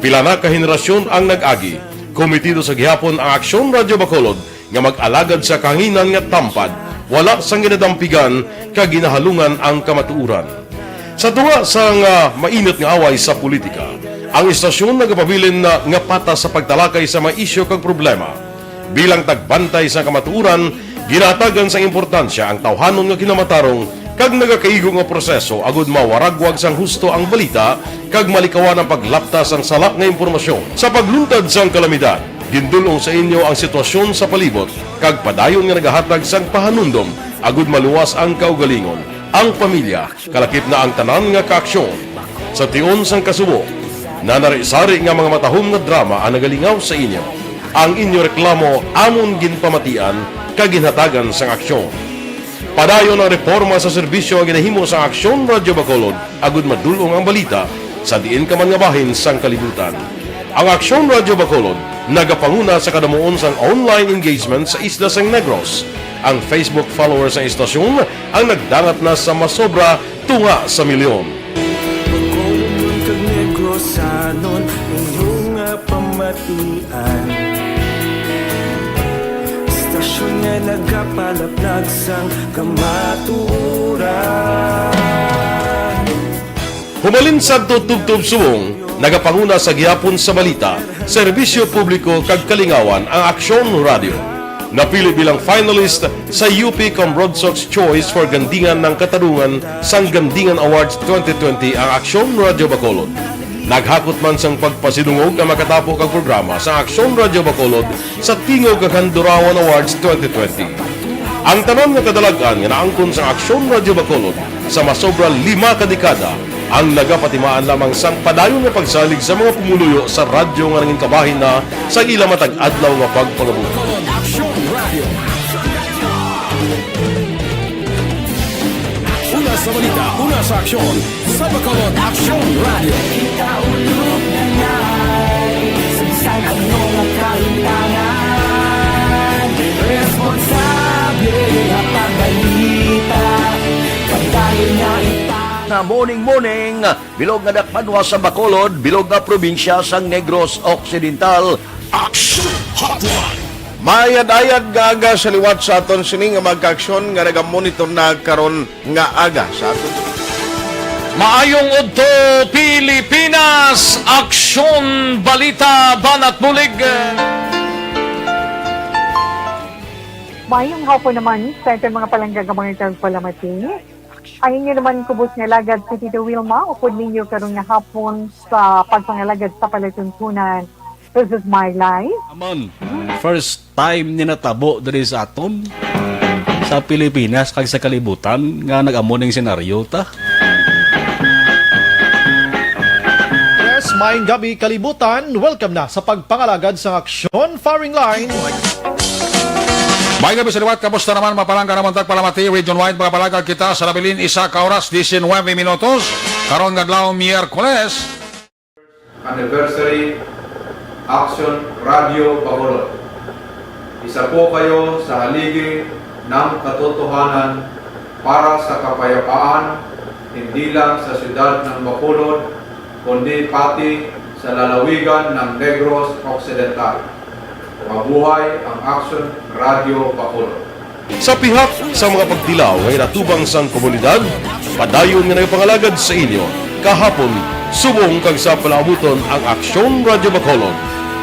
Pila na ka henerasyon ang nag-agi. Komitido sa gihapon ang Aksyon Radio Bacolod nga mag-alagad sa kahanginan nga tampad, wala sang ginadampigan kag ginahalungan ang kamatuoran. Sa tunga sang, ah, mainit nga away sa politika, ang istasyon nagapabilin na nga patas sa pagtalakay sa mga isyu kag problema. Bilang tagbantay sa kamatuoran, ginahatagan sang importansya ang tawhanon nga kinamatarong kag nagakaigo nga proseso agud mawaragwag sang husto ang balita kag malikawan ang paglapta sang sala nga impormasyon. Sa pagluntad sang kalamidad, gindul-ong sa inyo ang sitwasyon sa palibot kag padayon nga nagahatag sang pahanumdom agud maluwas ang kaugalingon, ang pamilya, kalakip na ang tanan nga kaaksyon. Sa tion sang kasubo, nanari-sari nga mga matahom nga drama ang nagalingaw sa inyo. Ang inyo reklamo amon ginpamatian kag ginhatagan sang aksyon. Padayon ang reporma sa serbisyo nga ginahimo sang Aksyon Radio Bacolod agud madul-ong ang balita sa diin ka man nga bahin sang kalibutan. Ang Aksyon Radio Bacolod nagapanguna sa kadamuon sang online engagement sa isla sang Negros. Ang Facebook followers sang istasyon ang nagdangat na sa masobra tunga sa milyon. Bacolodnon kag Negrosanon, inyo nga pamatian. Istasyon nga nagapalaplag sang kamatuoran. Humalin sadto tubtob subong, nagapanguna sa gihapon sa balita, serbisyo publiko kag kalingawan ang Aksyon Radio. Napili bilang finalist sa U P Cambronsox Choice for Gandingan ng Katarungan sang Gandingan Awards twenty twenty ang Aksyon Radio Bacolod. Naghakot man sang pagpasidungog ang makatapo kag programa sa Aksyon Radio Bacolod sa Tingog kag Handurawan Awards twenty twenty. Ang tanan nga kadalag-an nga naangkon sang Aksyon Radio Bacolod sa masobra lima ka dekada ang nagapatimaan lamang sang padayon nga pagsalig sa mga pumuluyo sa radyo nga nangin kabahin na sa ila matag adlaw nga pagpangabuhi. Aksyon Radio. Una sa balita, una sa aksyon, sa Bacolod Aksyon Radio. Ikaulog na nga, sa bisan ano nga kahitangan, responsable Morning, morning, bilog nga dakbanwa sa Bacolod, bilog nga probinsya sang Negros Occidental. Action Hotline. Mayad-ayad nga aga sa liwat sa aton sini nga mga kaaksyon nga nagamonitor na karon nga aga sa aton. Maayong udto, Pilipinas! Aksyon, balita, banat bulig! Maayong hapon naman sa aton mga palangga nga mga tagpalamati. Ang inyo naman kubos nga alagad si Tito Wilma, upod ninyo karon nga hapon sa pagpangalagad sa palatuntunan. This is my life. Amon, first time ni natabo diri sa aton, sa Pilipinas kag sa kalibutan nga nag-amo ning senaryo ta. Yes, maayong gabi, kalibutan. Welcome na sa pagpangalagad sang Aksyon Firing Line. May gabi sa liwat, kamusta naman, mapalangga naman tagpalamati, region-wide, mga palangga kita sa nabilin, isa ka oras, diecinuebe minutos, karon nga adlaw, Miyerkules. Anniversary, Action Radio Bacolod. Isa po kayo sa haligi ng katotohanan para sa kapayapaan, hindi lang sa siyudad ng Bacolod, kundi pati sa lalawigan ng Negros Occidental. Mabuhay ang Action Radio Bacolod. Sa pihak sa mga pagtilaw nga inatubang sang komunidad, padayon nga nagapangalagad sa inyo kahapon, subong kag sa palaabuton ang Aksyon Radyo Bacolod.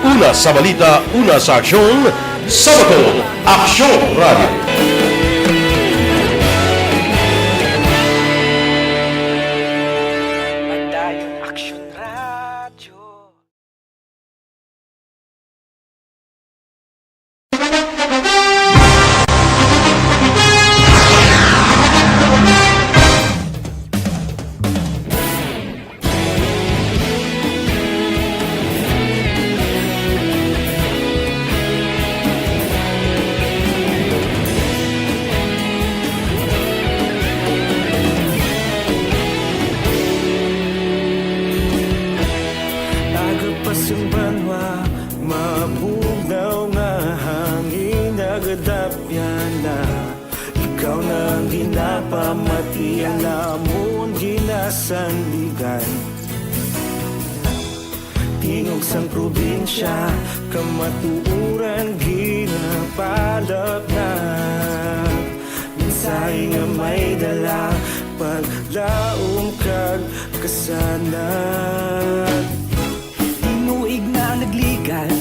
Una sa balita, una sa aksyon, sa Bacolod, Aksyon Radyo. Padayon Aksyon Radyo. Aga pa sang banwa, mabugnaw nga hangin nagadapyan na. Ikaw na ang ginapamati, ang amon ginasandigan. Tingog sang probinsya, kamatuoran ginapalapnag. Mensahe nga may dala, paglaom kag kasanag. Tinuig na nagligan,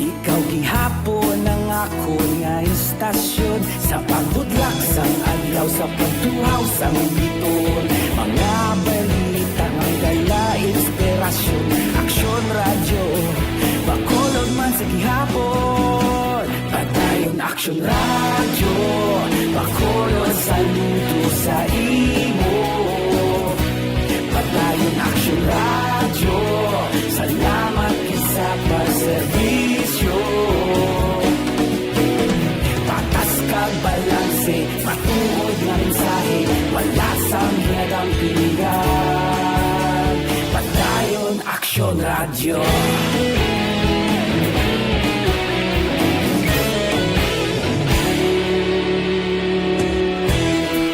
ikaw gihapon ang akon nga istasyon. Sa paghudlak sang adlaw, sa pagtuhaw sang bituon, mga balita nga dala inspirasyon. Aksyon Radyo Bacolod man sa gihapon. Padayon Aksyon Radyo Bacolod, saludo sa imo. Padayon Aksyon Radyo, salamat gid sa pagserbisyo. Patas kag balanse, matuod nga mensahe, wala sang ginadampigan. Padayon Aksyon Radyo.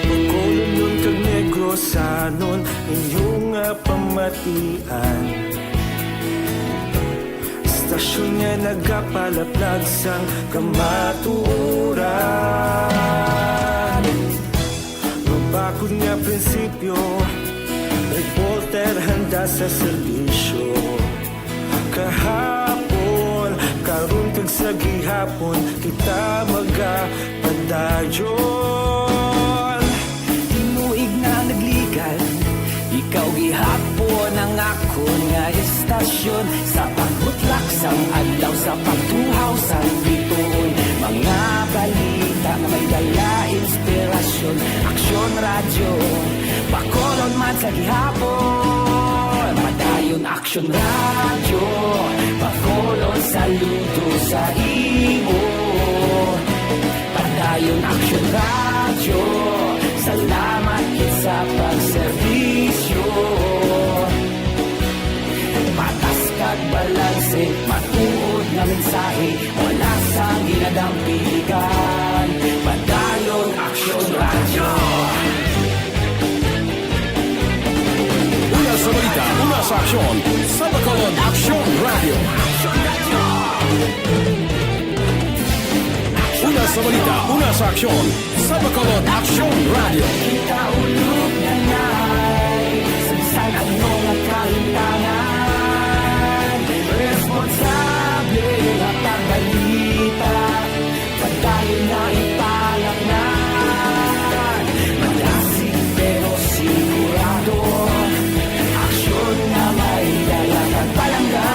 Bacolodnon kag Negrosanon, inyo nga pamatian. Istasyon nga nagapalaplag sang kamatuoran. Mabakod nga prinsipyo, reporter handa sa serbisyo. Kahapon, karon kag sa gihapon, kita magapadayon. Tinuig na nagligan, ikaw gihapon ang akon nga istasyon. Sa pagbutlak sang adlaw, sa pagtuhaw sang bituon, mga balita nga may dala inspirasyon. Aksyon Radyo Bacolod man sa gihapon. Padayon Aksyon Radyo Bacolod, saludo sa imo. Padayon Aksyon Radyo, salamat gid sa pagserbisyo. Patas kag balanse, matuod nga mensahe, wala sang ginadampigan. Padayon Aksyon Radyo. Balita, una sa aksyon, sa Bacolod Aksyon Radio. Una sa balita, una sa aksyon, sa Bacolod Aksyon Radio. Kita ulog na ngay, sa bisan ano nga kalimtangan, responsable nga pagbalita. Padayon na ipalangnan. Malasig pero sigurado. Aksyon nga may dala kag palangga.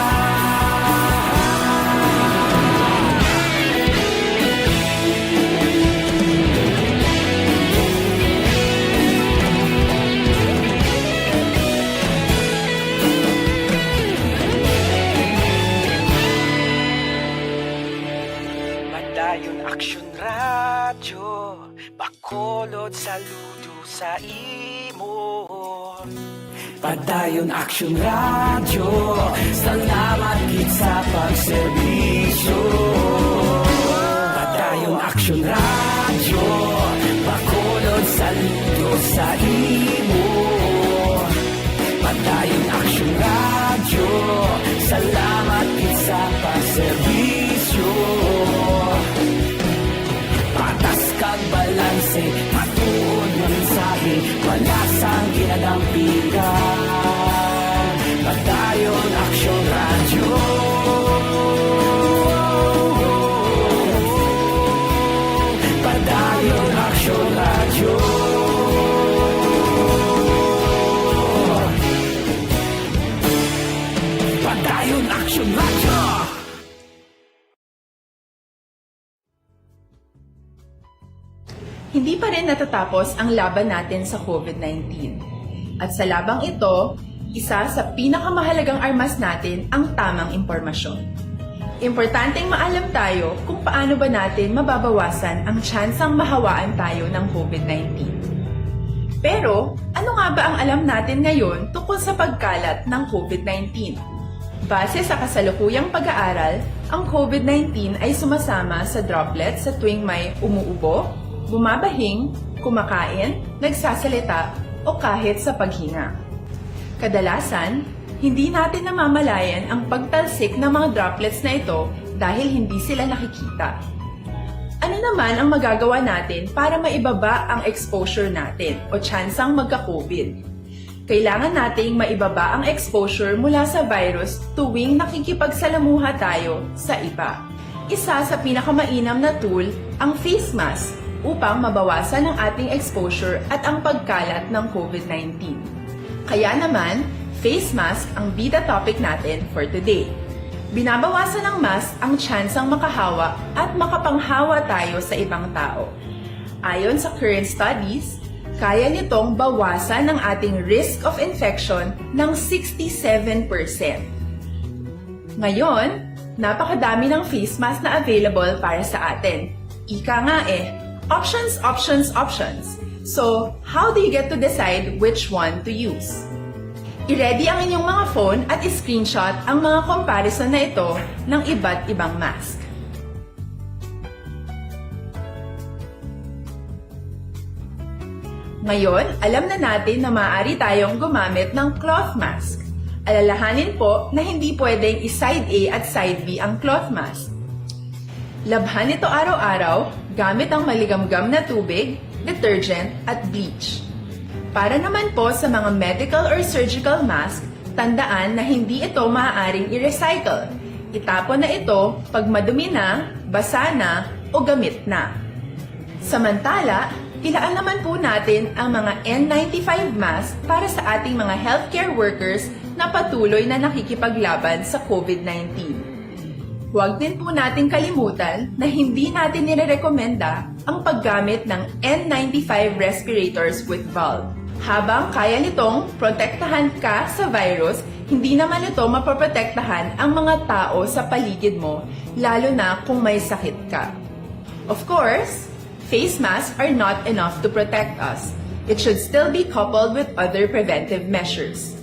Padayon Aksyon Radyo, Bacolod, saludo sa imo. Padayon Aksyon Radyo, salamat gid sa pagserbisyo. Padayon Aksyon Radyo, Bacolod, saludo sa imo. Padayon Aksyon Radyo, salamat gid sa pagserbisyo. Patas kag balanse, matuod nga mensahe, wala sang ginadampigan. Padayon Aksyon Radyo. Padayon Aksyon Radyo. Padayon Aksyon Radyo. Hindi pa rin natatapos ang laban natin sa COVID nineteen. At sa labang ito, isa sa pinakamahalagang armas natin ang tamang impormasyon. Importanteng maalam tayo kung paano ba natin mababawasan ang tsansang mahawaan tayo ng COVID nineteen. Pero, ano nga ba ang alam natin ngayon tungkol sa pagkalat ng COVID nineteen? Base sa kasalukuyang pag-aaral, ang COVID nineteen ay sumasama sa droplets sa tuwing may umuubo, bumabahing, kumakain, nagsasalita, o kahit sa paghinga. Kadalasan, hindi natin namamalayan ang pagtalsik ng mga droplets na ito dahil hindi sila nakikita. Ano naman ang magagawa natin para maibaba ang exposure natin o tsansang magka-COVID? Kailangan nating maibaba ang exposure mula sa virus tuwing nakikipagsalamuha tayo sa iba. Isa sa pinakamainam na tool ang face mask upang mabawasan ang ating exposure at ang pagkalat ng COVID nineteen. Kaya naman, face mask ang bida topic natin for today. Binabawasan ng mask ang tsansang makahawa at makapanghawa tayo sa ibang tao. Ayon sa current studies, kaya nitong bawasan ang ating risk of infection ng sixty-seven percent. Ngayon, napakadami ng face mask na available para sa atin. Ika nga eh, options, options, options. So, how do you get to decide which one to use? I-ready ang inyong mga phone at i-screenshot ang mga comparison na ito ng iba't ibang mask. Ngayon, alam na natin na maaari tayong gumamit ng cloth mask. Alalahanin po na hindi pwedeng i-side A at side B ang cloth mask. Labhan ito araw-araw gamit ang maligamgam na tubig, detergent, at bleach. Para naman po sa mga medical or surgical mask, tandaan na hindi ito maaaring i-recycle. Itapon na ito pag madumi na, basa na, o gamit na. Samantala, ilaan naman po natin ang mga N ninety-five mask para sa ating mga healthcare workers na patuloy na nakikipaglaban sa COVID nineteen. Huwag din po nating kalimutan na hindi natin nirerekomenda ang paggamit ng N ninety-five respirators with valve. Habang kaya nitong protektahan ka sa virus, hindi naman ito mapoprotektahan ang mga tao sa paligid mo, lalo na kung may sakit ka. Of course, face masks are not enough to protect us. It should still be coupled with other preventive measures.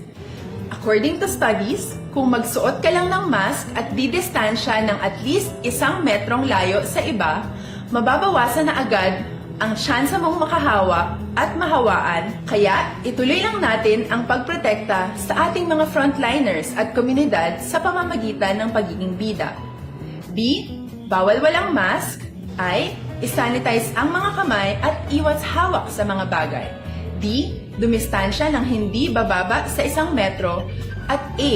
According to studies, kung magsuot ka lang ng mask at didistansya ng at least isang metrong layo sa iba, mababawasan na agad Ang tsansa mong makahawa at mahawaan, kaya ituloy lang natin ang pagprotekta sa ating mga frontliners at komunidad sa pamamagitan ng pagiging bida. B, bawal walang mask. I, isanitize ang mga kamay at iwas hawak sa mga bagay. D, dumistansya ng hindi bababa sa isang metro. At A,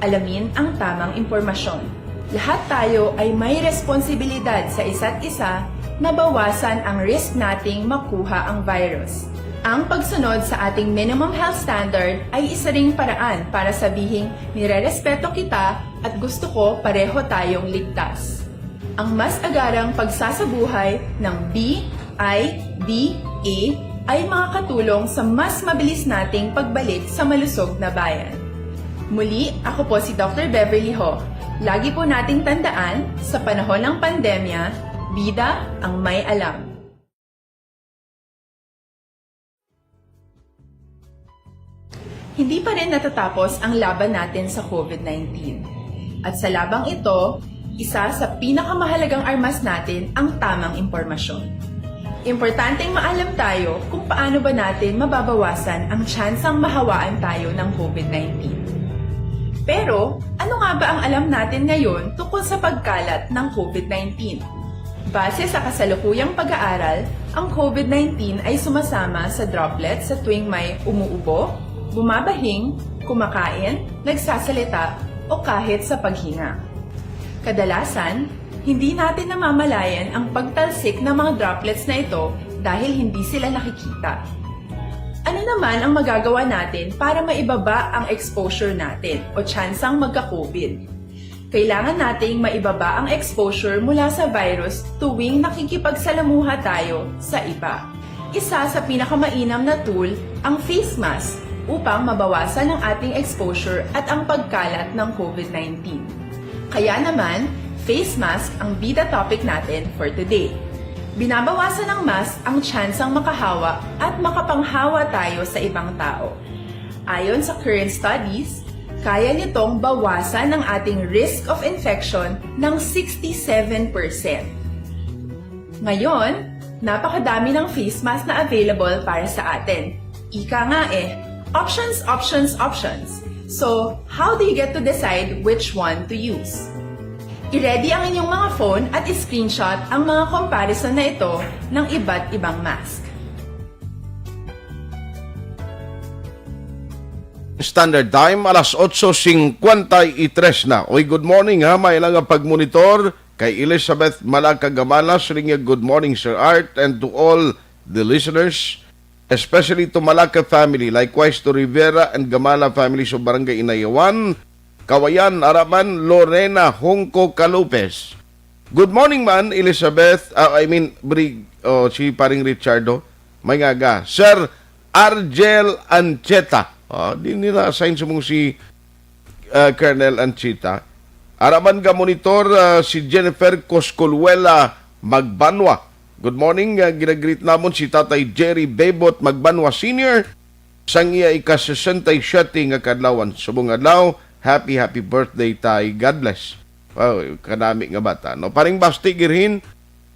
alamin ang tamang impormasyon. Lahat tayo ay may responsibilidad sa isa't isa na bawasan ang risk nating makuha ang virus. Ang pagsunod sa ating minimum health standard ay isa ring paraan para sabihing nirerespeto kita at gusto ko pareho tayong ligtas. Ang mas agarang pagsasabuhay ng B I D A ay makakatulong sa mas mabilis nating pagbalik sa malusog na bayan. Muli, ako po si Doctor Beverly Ho. Lagi po nating tandaan, sa panahon ng pandemya, bida ang may alam. Hindi pa rin natatapos ang laban natin sa COVID nineteen. At sa labang ito, isa sa pinakamahalagang armas natin ang tamang impormasyon. Importanteng maalam tayo kung paano ba natin mababawasan ang tsansang mahawaan tayo ng COVID nineteen. Pero, ano nga ba ang alam natin ngayon tungkol sa pagkalat ng COVID nineteen? Base sa kasalukuyang pag-aaral, ang COVID nineteen ay sumasama sa droplets sa tuwing may umuubo, bumabahing, kumakain, nagsasalita, o kahit sa paghinga. Kadalasan, hindi natin namamalayan ang pagtalsik ng mga droplets na ito dahil hindi sila nakikita. Ano naman ang magagawa natin para maibaba ang exposure natin o tsansang magka-COVID? Kailangan nating maibaba ang exposure mula sa virus tuwing nakikipagsalamuha tayo sa iba. Isa sa pinakamainam na tool ang face mask upang mabawasan ang ating exposure at ang pagkalat ng COVID nineteen. Kaya naman, face mask ang bida topic natin for today. Binabawasan ng mask ang tsansang makahawa at makapanghawa tayo sa ibang tao. Ayon sa current studies, kaya nitong bawasan ang ating risk of infection ng sixty-seven percent. Ngayon, napakadami ng face mask na available para sa atin. Ika nga eh, options, options, options. So, how do you get to decide which one to use? I-ready ang inyong mga phone at i-screenshot ang mga comparison na ito ng iba't ibang mask. Standard Time, alas otso singkwenta y tres na. Oy, good morning ha, may lang nga pagmonitor kay Elizabeth Malaka Gamala. Siling niya, "Good morning, Sir Art, and to all the listeners, especially to Malaka family, likewise to Rivera and Gamala families of Barangay Inayawan, Kawayan, Araman, Lorena, Hongco, Calupes." Good morning man, Elizabeth, ah, I mean, Brig, oh, si Paring Richardo, may ngaga. Sir Argel Ancheta. Ah, di nila assign sa mong si, ah, Colonel Ancheta. Araman ka monitor, ah, si Jennifer Coscoluela Magbanwa. Good morning, ah, ginagreet namon si Tatay Jerry Bebot Magbanwa Senior sang iya ika-sesenta y siyete nga kadlawan. Subong adlaw, happy, happy birthday, Tay. God bless. Wow, kanami nga bata, no? Paring Basti Girhin,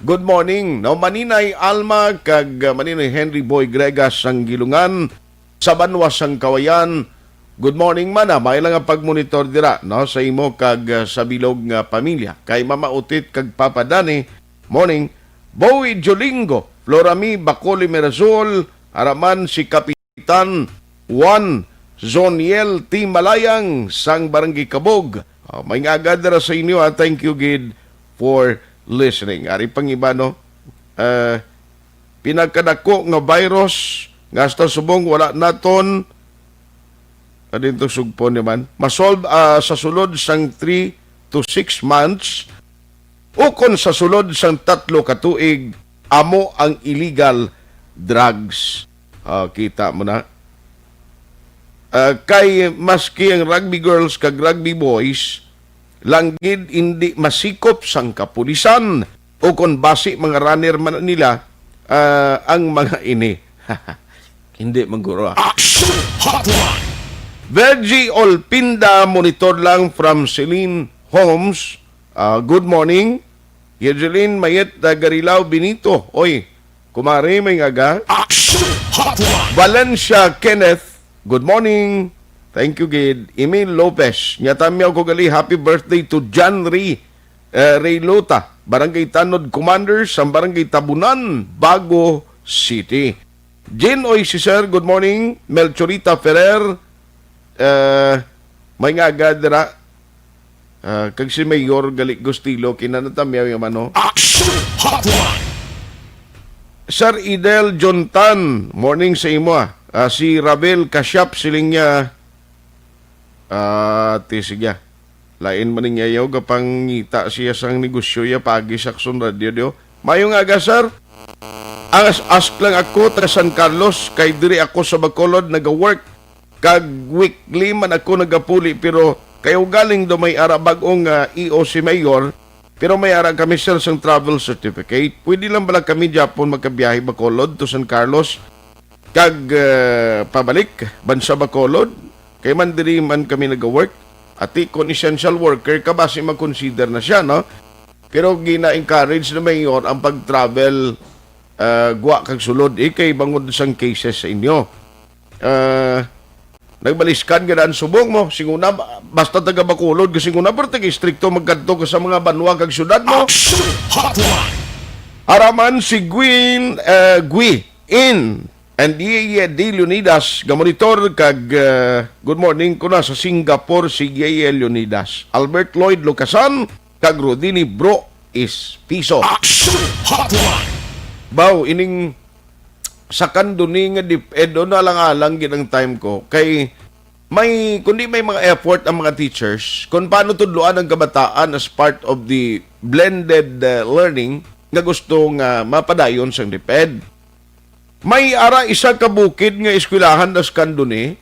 good morning, no? Maninay Alma kag, uh, Maninay Henry Boy Gregas sang Gilungan, sa banwa sang Kawayan. Good morning man, ah. May lang nga pagmonitor dira, no? Sa imo kag, uh, sa bilog nga pamilya. Kay Mama Utit kag Papa Dani, morning. Bowie Jolingo, Florami Bacoli Merazol, Araman si Kapi-, Tan Juan Zoniel T. Malayang sang Barangay Kabog. Ah, may nga agad ra sa inyo, ah. Thank you gid for listening. Ari pang iba, no? Ah, pinagkadako nga virus nga hasta subong wala naton, adin to sugpon naman, masolve, ah, sa sulod sang three to six months, ukon sa sulod sang tatlo ka tuig, amo ang illegal drugs. Ah, kita mo na. Ah, kay maski ang rugby girls kag rugby boys, lang gid hindi masikop sang kapulisan, o kon basi mga runner man nila, ah, ang mga ini. Hindi man guro, ah. Action Hotline. Virgie Olpinda, monitor lang from Celine Homes. Ah, good morning. Yejeline Mayet, taga Rilao, Benito. Oy, Kumari, may ngaga. Action Hotline! Valencia Kenneth, good morning. Thank you, gid. Emil Lopez, nya tamyaw ko gali, happy birthday to John Ray, eh, Ray Lota, Barangay Tanod Commander, sa Barangay Tabunan, Bago City. Jean Oy, si Sir, good morning. Melchorita Ferrer, eh, may ngaga dira. Ah, kag si Mayor gali gustilo, kinanatamyaw yung ano. Action Hotline! Sir Idel Jontan, morning sa imo, ah. Ah, si Ravel Kasyap, siling niya, ah, ti, sige, ah. Lain man ning yayaw, gapangita siya sang negosyo ya pagi sa Aksyon Radio, di, oh. Mayo nga aga, sir. Ang as-, ask lang ako, taga San Carlos, kay diri ako sa Bacolod, naga-work. Kag weekly man ako nagapuli, pero kay ugaling daw may ara bag-ong, ah, E O si Mayor, pero may ara kami, sir, sang travel certificate. Pwede lang bala kami gyapon magkabiyahe Bacolod to San Carlos kag, ah, pabalik bansa Bacolod? Kay man diri man kami nag-work. Ati, kung essential worker ka, basi mag-consider na siya, no? Pero gina-encourage na, Mayor, ang pag-travel, ah, gwa kag sulod, eh, kay bangod sang cases sa inyo. Ah, nagbaliskan ka na ang subong mo. Singuna, basta taga Bacolod ka, singuna, pero taga-istrikto magkadto ka sa mga banwa kag syudad mo. Action Hotline! Araman si Gwyn, eh, Gwi in and Yeye D. Leonidas, gamonitor kag, eh, good morning ko na sa Singapore, si Yeye Leonidas. Albert Lloyd Lucasan, kag Rodini Bro Espiso. Action Hotline! Baw, ining sa kanduni nga DepEd, oh, nalang-alang gid ang time ko. Kay may, kundi may mga effort ang mga teachers kung paano tudloan ang kabataan as part of the blended, uh, learning nga gusto nga mapadayon sang DepEd. May ara isa ka bukid nga eskwelahan sa kanduni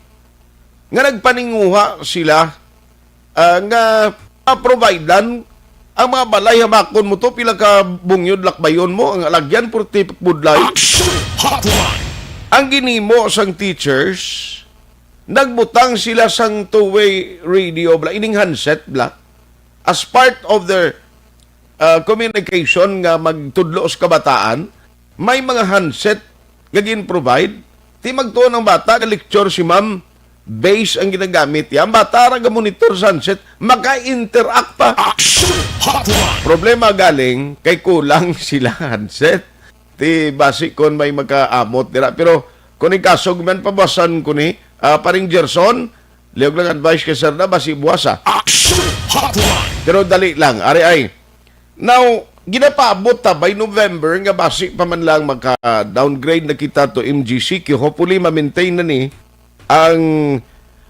nga nagpaninguha sila, ah, nga ma-providean ang mga balay. Hamakon mo to, pila ka bungyod lakbayon mo, ang alagyan, purti budlay. Action Hotline! Ang ginimo sang teachers, nagbutang sila sang two-way radio, bla, ining handset, bla, as part of their, uh, communication nga magtudlo sa kabataan, may mga handset nga gin-provide. Ti magtuon ang bata, ga-lecture si ma'am, base ang ginagamit. Ya, ang bata ra ga-monitor sa handset, maka-interact pa. Action Hotline! Problema galing kay kulang sila handset. Ti basi kon may makaamot dira. Pero kung ikaso man, pabasan ko ni, ah, Paring Gerson, liog lang advice kay Sir na, basi buwasa. Action Hotline! Pero dali lang, ari ay. Now, ginapaabot ta by November nga basi pa man lang maka-downgrade na kita to M G C Q. Hopefully, ma-maintain na ni ang,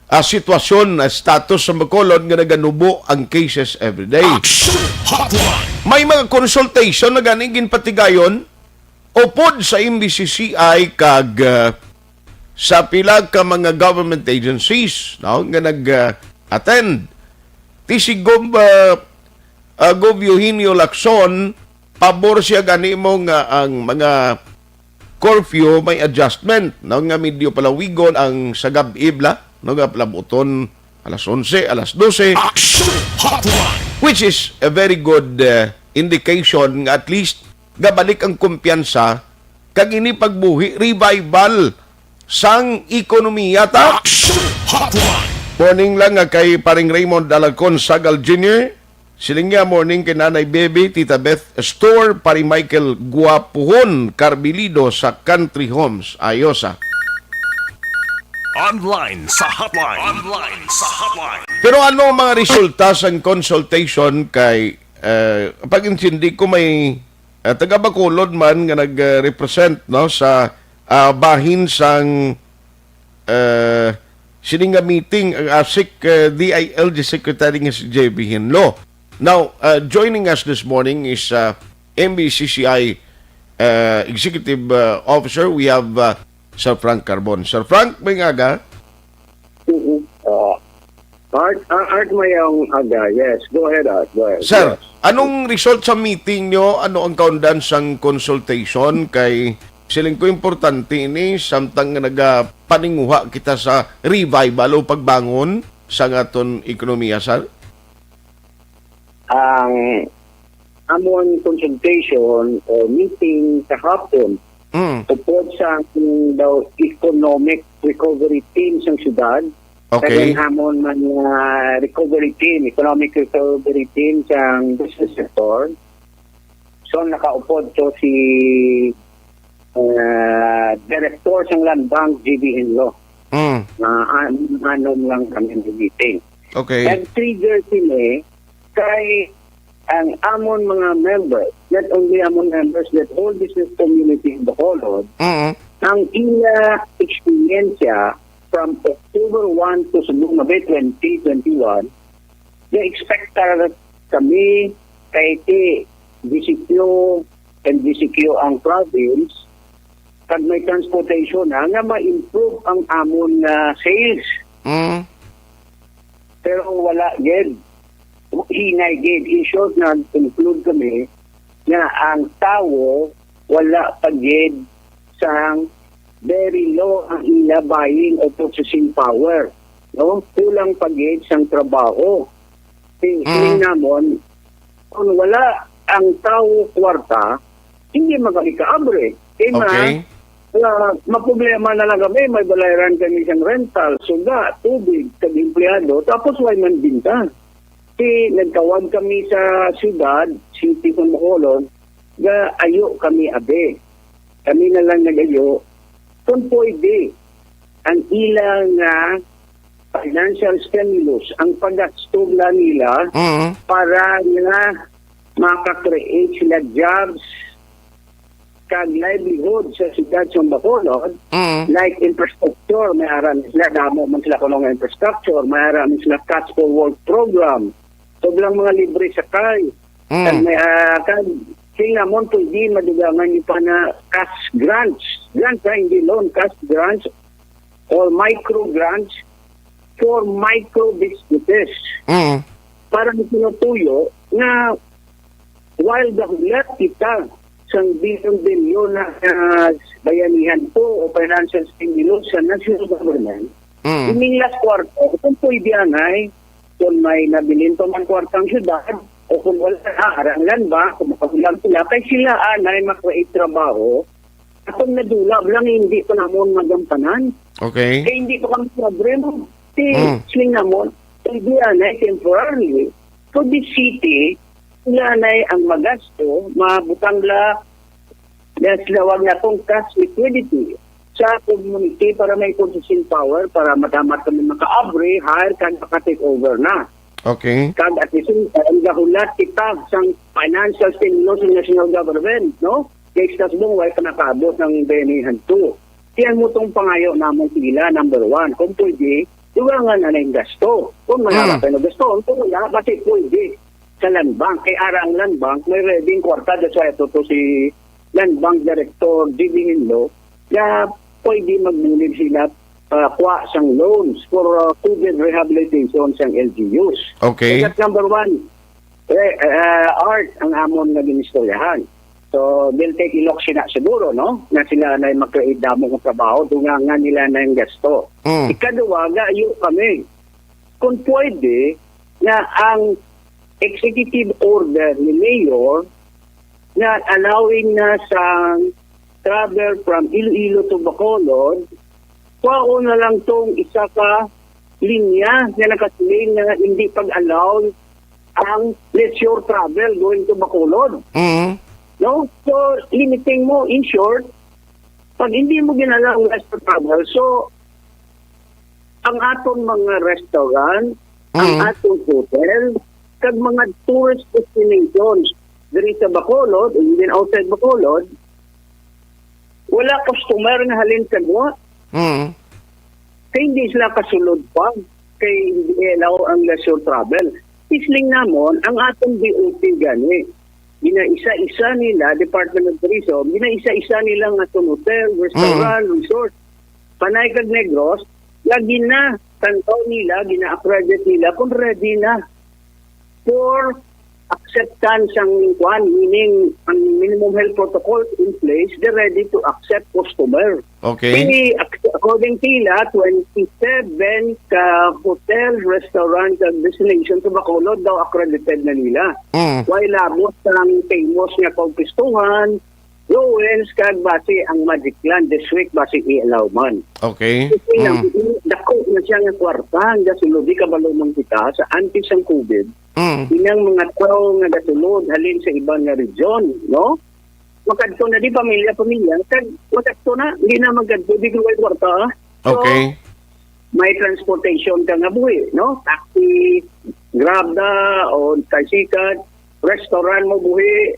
ah, sitwasyon, ah, status sa Bacolod nga naganubo ang cases every day. Action Hotline! May mga consultation na gani ginpatigayon upod sa M B C C I kag, ah, sa pila ka mga government agencies, no, nga nag, ah, attend. Ti si Gov, ah, ah, Gov Eugenio Lacson, pabor siya gani mo nga ang mga curfew may adjustment, no, nga medyo palawigon ang sa gab-i bla, no, nga palabuton alas onse, alas dose. Action Hotline! Which is a very good, uh, indication nga at least gabalik ang kumpiyansa kag ini pagbuhi, revival sang ekonomiya ta. Action Hotline! Morning lang nga kay Paring Raymond Alarcon Sagal Junior. Siling niya, morning kay Nanay Bebe, Tita Beth Store, Pari Michael Guapuhon, Carbilido sa Country Homes, Ayosa. Online sa hotline. Online sa hotline. Pero ano ang mga resulta sang consultation kay, eh, pag-intindi ko may, eh, taga Bacolod man nga nag-represent, no, sa, ah, bahin sang, eh, sini nga meeting ang ASIC, eh, D I L G Secretary nga si J B Hinlo. Now, uh, joining us this morning is, uh, M B C C I, uh, Executive, uh, Officer. We have, uh, Sir Frank Carbon. Sir Frank, may aga. Mm-mm. Uh, Art, uh, Art, may ang aga. Yes, go ahead, Art. Go ahead. Sir, yes. Anong result sa meeting nyo? Ano ang kaundan sang consultation? Kay siling ko importante ini, samtang nga nagapaninguha kita sa revival o pagbangon sa aton ekonomiya, sir? Ang amon consultation o meeting kahapon Mm. Upod sa, mm, daw economic recovery team sang syudad. Okay. Kag ang amon man nga recovery team, economic recovery team sang business sector. So, nakaupod to si, uh, Director sang Land Bank, G B Henlo. Mm. Uh, an-, anom lang kami nag-meeting. Okay. Nag-trigger sini kay ang amon mga members, not only amon members, but whole business community in Bacolod, Mm. ang ila eksperyensya from October one to subong na bay twenty twenty-one, na-expect kami kay ti G C Q and G C Q ang province, kag may transportation na nga ma-improve ang amon nga sales. Mm. Pero wala gid. Hinay gid. In short, nag-conclude kami nga ang tawo wala pa gid sang very low ang ila buying o purchasing power, no? Kulang pa gid sang trabaho. Ti-, Mm. siling namon, kung wala ang tawo kwarta, hindi man kami kaabre. Kay ma-, Okay. ah, maproblema na lang kami, may balayran kami sang rental, suga, tubig, kag empleyado, tapos way man binta. Ti nagtawag kami sa siyudad, city sa Bacolod, nga ayo kami abi. Kami na lang nag-ayo, kung pwede, ang ila nga financial stimulus, ang paggasto na nila Mm. para nga maka-create sila jobs kag livelihood sa siyudad sa Bacolod, Mm. like infrastructure, may ara ni sila, damo man sila kuno nga infrastructure, may ara ni sila Cash for Work program, so bilang mga libre sakay, Mm. kag may, ah, kag sila mo pwede madugangan yung pa na cash grants, grants ha, hindi loan, cash grants or micro grants for micro businesses. Mm. Para tinutuyo nga while gahulat kita sang bilyon-bilyon na, ah, bayanihan po o financial stimulus sa national government, Mm. ining last quarter, kung pwede anay, kung may nabilin pa man kwarta ang syudad, o kung wala na, arangan ba, kung makahulang sila, kay sila anay makreate trabaho, atong nadula lang, hindi pa namon magampanan. Okay. Kay hindi pa kami pobre mo. Si Mm. Sling namon, hindi anay temporarily. For the city, sila anay ang magasto, mabutang la, na sinawag na kong cash liquidity sa community para may purchasing power, para madamat kami makaabre, hire, kag maka-take over na. Okay. Kag at the same time, gahulat kita sang financial stimulus sa national government, no? Kay sa subong, way pa nakaabot ng bayanihan two. Kaya mo tong pangayo namon sa ila, number one. Kung pwede, dugangan na lang gasto. Kung may Mm. harap na gasto, kung wala, basi pwede sa Land Bank. Kay ara ang Land Bank, may ready ang kwarta. That's why ito to si Land Bank Director G B Hinlo, na pwede magbulid sila, ah, kuha sang loans for, ah, COVID rehabilitation sang L G Us. Okay. So, that's number one. Eh, ah, Art, ang amon nga ginistoryahan. So, they'll take ilok sina siguro, no? Na sila na mag-create damo ng trabaho, dungangan nila na yung gasto. Mm. Ikaduha, gayo kami. Kung pwede, na ang executive order ni Mayor na allowing na sa travel from Iloilo to Bacolod, kuhaon na lang tong isa ka linya nga nakasiling nga hindi pag-allow ang leisure travel going to Bacolod. Mm. No? So, limiting mo, in short, pag hindi mo ginala ang leisure travel, so, ang aton mga restaurant, ang Mm. aton hotel, kag mga tourist destinations diri sa Bacolod, and even outside Bacolod, wala customer nga halin sa gwa. Mm. Kay hindi sila kasulod pa. Kay hindi allow ang leisure travel. Isling namon, ang atong D O T gani, ginaisa-isa nila, Department of Tourism, ginaisa-isa nila nga itong hotel, restaurant, Mm. resort, Panay kag Negros, lagi na, tantaw nila, gina-accredit nila kung ready na for acceptance ang kuan, meaning ang minimum health protocols in place, they're ready to accept customer. Okay. Kini, ac-, according sila, twenty-seven ka hotel, restaurant, and destination sa Bacolod daw accredited na nila. Mm. Why labot ang famous nga kaumpistuhan, Lowens kag basi ang Magicland this week basi i-allow man. Okay. Kasi lang, Mm. dako na siya nga kwarta, ang gasulod, di kabalo man kita sa antes ang COVID, Mm. inang mga tao nga gasulod halin sa iban nga region, no? Makadto na di pamilya-pamilya, kag makadto na, di na magkadto, di ko kwarta, ah. So, Okay. may transportation ka nga buhi, no? Taxi, Grab na, o tricycle, restaurant mo buhi,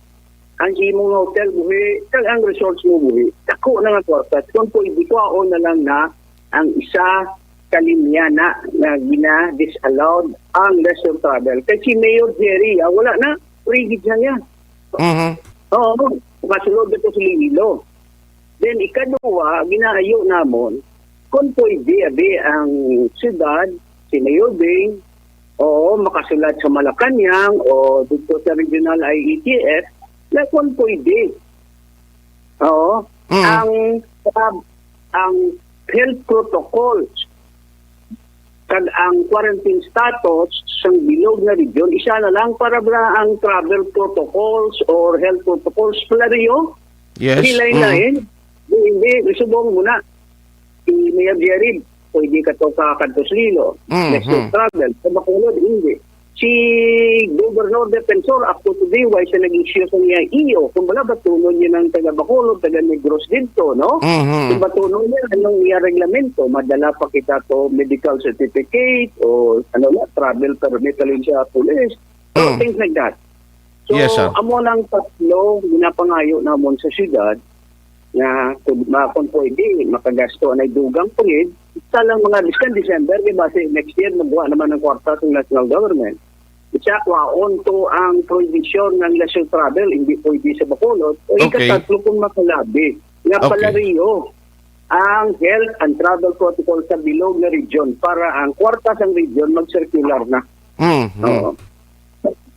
ang imong hotel buhi, kag ang resorts mo buhi. Dako na nga kwarta. Kung pwede, kuhaon na lang na ang isa ka linya na nga gina-disallowed ang leisure travel. Kay si Mayor Jerry, ah, wala na. Free gid siya niya. Mhm. Oo, makasulod na to sa Iloilo. Then, ikaduha, ginaayo namon, kung pwede, abi, ang syudad, si Mayor Bing, oo, makasulat sa Malacañang o dito sa regional I E T F, na kung pwede. Oo. Mm. Ang, ang health protocols kag ang quarantine status sang bilog nga region, isa na lang para bala ang travel protocols or health protocols, palareho. Yes. Hindi lain-lain. Mm. Di, hindi, subong mo na. Si Mayor Jerry, pwede ka to ka kadto sa Iloilo. Mm, Let's go mm. travel. Sa Bacolod, hindi. Si Governor Defensor, up to today, why siya nag-issue sa niya iyo? Kung wala, batunon niya ng taga Bacolod, taga Negros dito, no? Mhm. Kung batunon niya, anong iya reglamento? Madala pa kita to medical certificate o ano na, travel permit, alin siya, police. So, Mm. things like that. So, Yes, sir. amo nang tatlo, ginapangayo namon sa syudad, nga kung, ma-, kung pwede, makagasto na dugang pa gid. Sa lang mga, biskan December, di ba, si next year, magwa naman ng kwarta sa national government. Isa, kwaon to ang prohibition ng leisure travel, hindi pwede sa Bacolod. O Okay. Ikatatlo, kung makalabi, nga Okay. palareho ang health and travel protocol sa bilog nga region para ang kwarta sang region mag-circular na. Mm, mm. Oo.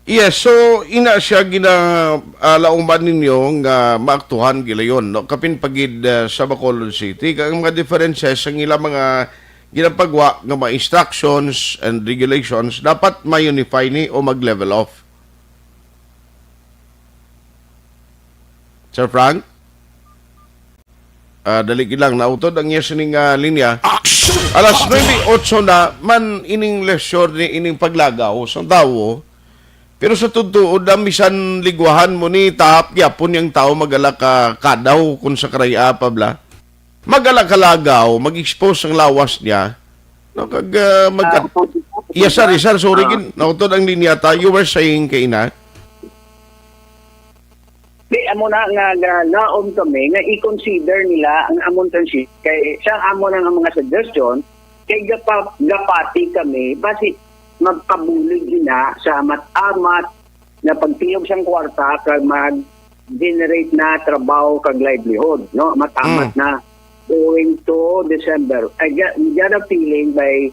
Yes, so ina siya gina, ah, lauman ninyo nga maaktuhan gilayon, no? Kapin pagid, ah, sa Bacolod City, kag ang mga differences sang ila mga ginapagwa nga mga instructions and regulations dapat ma-unify ni o mag-level off. Sir Frank? Ah, dali gid lang, nautod ang iya sining, ah, linya. Action! Alas nuebe otso na man ining leisure ni ining paglagaw sang tawo. Pero sa totoo, da, misan ligwahan mo ni, tahap gyapon yang tawo magala ka kadaw kung sa karaya pa bala. Magala ka lagaw, mag-expose ang lawas niya. No, kag, ah, magka- Ah, opo. Yes, sir, yes, sir, sorry, Ah. gin-, nautod ang linya ta. You were saying kay ina? Di, amo na nga, nga laom kami nga i-consider nila ang amon transition. Kay sa amo na nga mga suggestion, kay gapa-, gapati kami, basi magpabulig gina sa amat-amat na pagtiyog sang kwarta kag mag-generate na trabaho kag livelihood, no? Amat-amat Mm. na going to December. I get, we get a feeling by,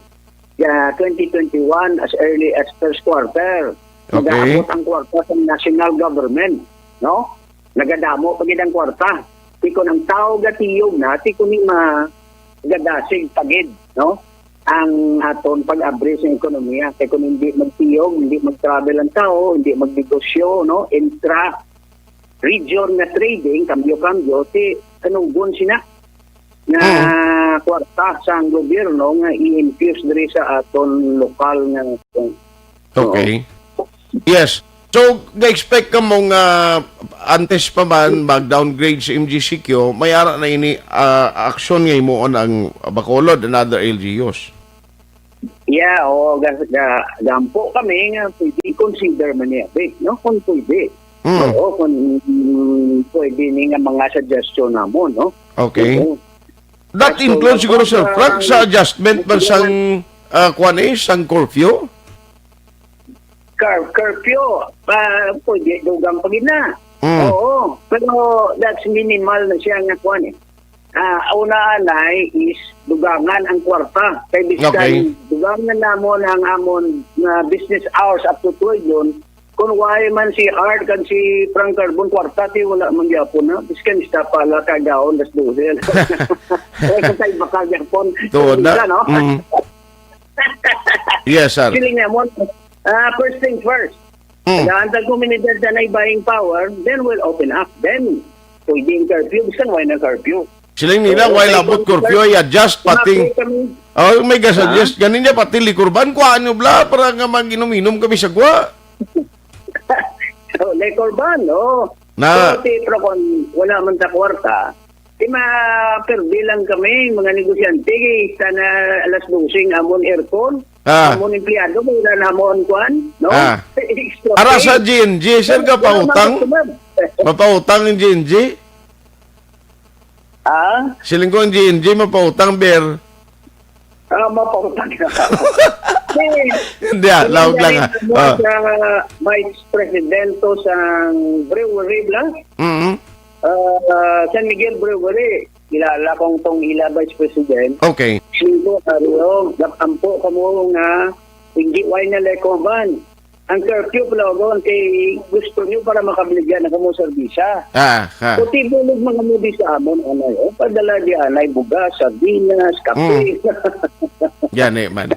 uh, twenty twenty-one, as early as first quarter. Okay. Nagaabot ang kwarta sa national government, no? Nagadamo pa gid ang kwarta. Ti kun ang tao gatiyog na, ti kun ni magadasig pa gid, no? Ang aton pag-abri sa ekonomiya. Kay kung hindi magtiyog, hindi mag-travel ang tao, hindi magnegosyo, no? Intra-region nga trading, kambyo-kambyo, ti kanugon sina nga Mm. kwarta sang gobyerno nga i-infuse diri sa aton lokal nga Okay. Yes. So, ga-expect ka mo nga antes pa man mag-downgrade sa M G C Q, may ara na ini, ah, aksyon nga himuon ang Bacolod and other L G Us? Yeah, oo, ga-, ga-, gampo kami nga pwede i-consider man niya, be, no? Kung pwede. Hmm. Oo, kung, mm, pwede ni nga mga suggestion namon, no? Okay. Oo. That So, includes siguro, Sir Frank, sa adjustment man sang, ah, kuwan eh, sang curfew? Cur-, curfew, ah, pwede, dugang pa gid na. Mm. Oo, pero that's minimal na siya nga kuwan eh. Ah, una anay is dugangan ang kwarta. Kay biskan Okay. dugangan namon ang amon nga business hours up to twelve yun, kung why man si Art kag si Frank Carbon kwarta, ti wala man gyapon na. Biskan ista pala kagaon das dose. Kaya sa tayo baka gyapon. Tuod na. Isa, no? Mm. Yes, sir. Feeling namon, ah, first thing first. Mm. Tagaan ta komunidad na may buying power, then we'll open up. Then, Pwede ang curfew, bisan wala na curfew. Siling nila, Oo, while may abot curfew, curfew, i-adjust, pati, ma-update kami. Oh, may gasuggest. Ha? Ganin niya, pati liquor ban, kuhaan nyo bla, para nga mag-inom-inom kami sa gwa. So, liquor ban, oh. Na. So, ti, pero kung wala man ta kwarta, ti ma-, perdi lang kami, mga negosyante, kay sana alas dose ang amon aircon, Ah. amon empleyado, may wala na amon kwan, no? Ah. Extra Ara pay. Sa G N G, sir, Wala, wala kapautang? mga customer. Mapautang ang G N G? Ah? Siling ko ang G N G, mapautang, ber. Ah, mapautang na. Hindi, ah, Hindi, lawag lang, hindi, ah. Ano, Ah. sa Vice Presidento sa brewery, bla? Mm. Ah, San Miguel Brewery. Kilala kong tong ila Vice President. Okay. Siling ko, Mario, nagtampo kamo nga hindi way na liquor ban. Ang curfew, palawagon kay gusto nyo para makabaligya na kamo serbisya. Ah, ah. Kuti bulog mga mudi sa amon, anay, oh, padala di anay, bugas, sardinas, kape. Mm. Yan eh, man.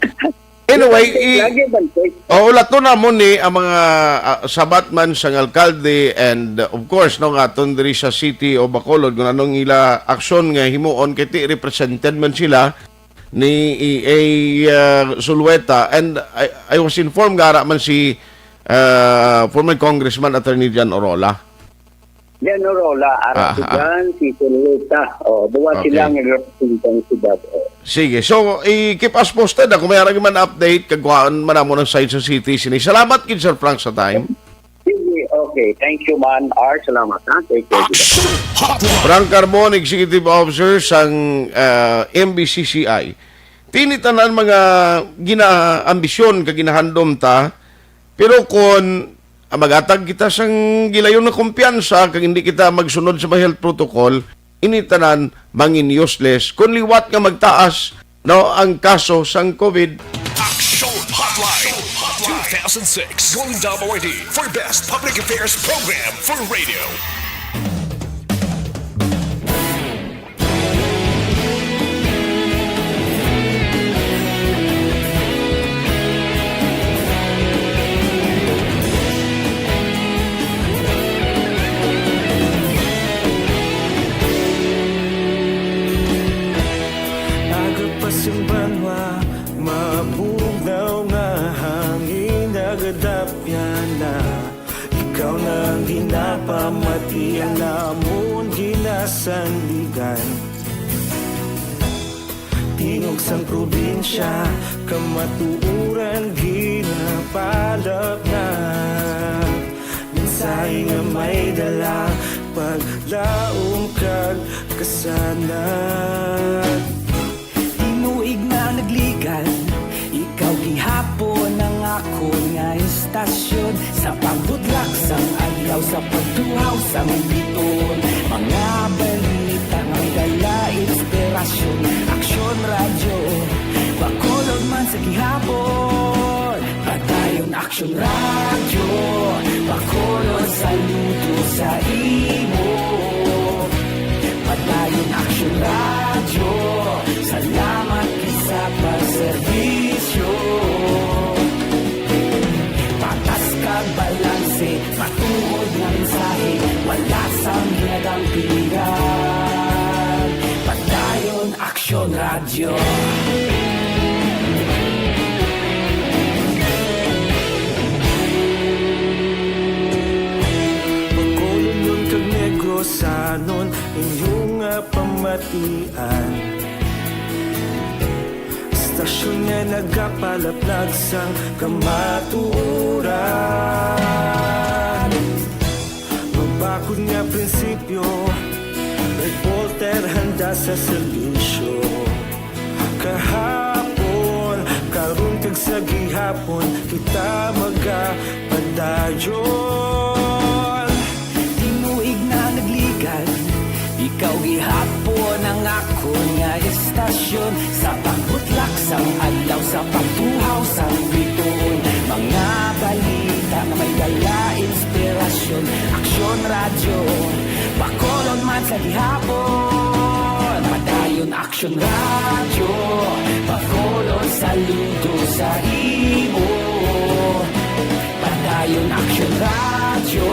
Anyway, i-, Lagi, Bantay. O, ulaton namon ni ang mga, ah, sabat man sang alkalde and, uh, of course, no, nga aton diri sa City of Bacolod, kung anong ila aksyon nga himuon, kay ti represented man sila ni E A, uh, Zulueta, and I, I was informed nga ara man si, uh, former Congressman Attorney John Orola. Yan, Orola, ara Ah, si ah. John, si Zulueta. Oh, duwa Okay. sila nga representante sa siyudad. Oh. Sige. So, i-keep us posted, ah, kung may arang man update, kag kuhaan man namon ang side sa city sini. Salamat kid, Sir Frank, sa time. Sige, okay. Thank you, man. R, salamat, ha? Take care. Action Hotline. Frank Carbon, Executive Officer sang, ah, M B C C I. Ti ini tanan mga ginaambisyon kag ginahandom ta, pero kon, ah, mag-atag kita sang gilayon nga kumpiyansa kag hindi kita magsunod sa mga health protocol, ini tanan mangin-useless kon liwat nga magtaas, no, ang kaso sang COVID. Action Hotline two thousand six Golden Dome Awardee for Best Public Affairs Program for Radio. Aga pa sing banwa, mabugnaw nga hangin nagadapyan na. Ikaw na ang ginapamati, ang amon ginasandigan. Tingog sang probinsya, kamatuoran ginapalapnag. Mensahe nga may dala, paglaom kag kasanag. Tinuig na nagligal, ikaw gihapon ang akon nga istasyon. Sa pagbutlak sang adlaw, sa pagtuhaw sang biton, mga balita nga may dala inspirasyon. Aksyon Radyo, Bacolod man sa gihapon. Padayon Aksyon Radyo, Bacolod, saludo sa imo. Padayon Aksyon Radyo, salamat gid sa pagserbisyo. Patas kag balanse, matuod nga mensahe, wala sang ginadampigan. Padayon Aksyon Radyo. Bacolodnon kag Negrosanon, inyo nga pamatian. Istasyon nga nagapalaplag sang kamatuoran. Mabakod nga prinsipyo, reporter handa sa serbisyo. Kahapon, karon kag sa gihapon, kita magapadayon. Tinuig na nagligal, ikaw gihapon ang akon nga istasyon. Sa pagbutlak sang adlaw, sa pagtuhaw sang bituon, mga balita nga may dala inspirasyon. Aksyon Radyo, Bacolod man sa gihapon. Padayon Aksyon Radyo, Bacolod, saludo sa imo. Padayon Aksyon Radyo,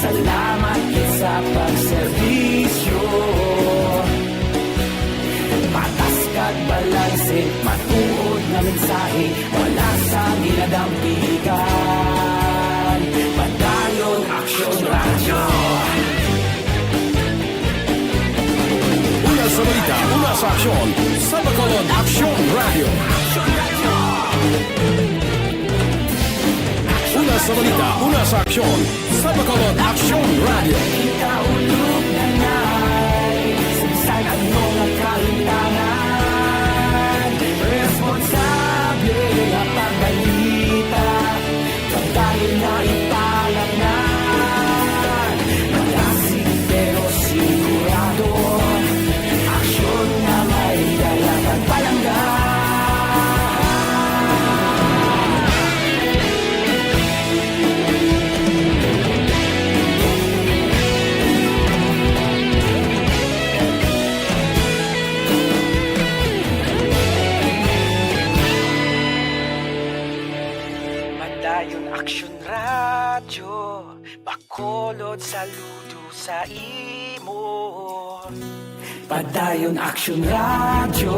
salamat gid sa pagserbi. Sa Bacolod Aksyon Radio. Una sa balita, una sa aksyon. Sa Bacolod Aksyon Radio. Responsable ang pagbalita. Pagdayon na ipalanan. Malasig pero sigurado. Aksyon na may dala kag palangga. Padayon Aksyon Radyo, Bacolod, saludo sa imo. Padayon Aksyon Radyo,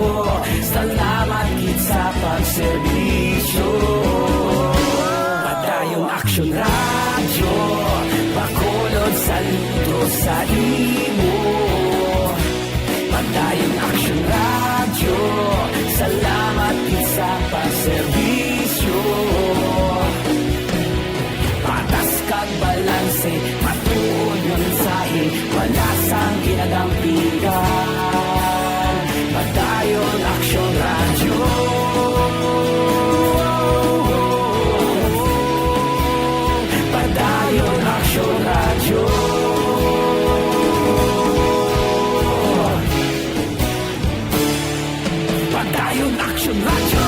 salamat gid sa pagserbisyo. Padayon Aksyon Radyo, Bacolod, saludo sa imo. Padayon Aksyon Radyo, salamat gid sa pagserbisyo. Patas kag balanse, matuod nga mensahe, wala sang ginadampigan. Padayon Aksyon Radyo. Padayon Aksyon Radyo. Padayon Aksyon Radyo.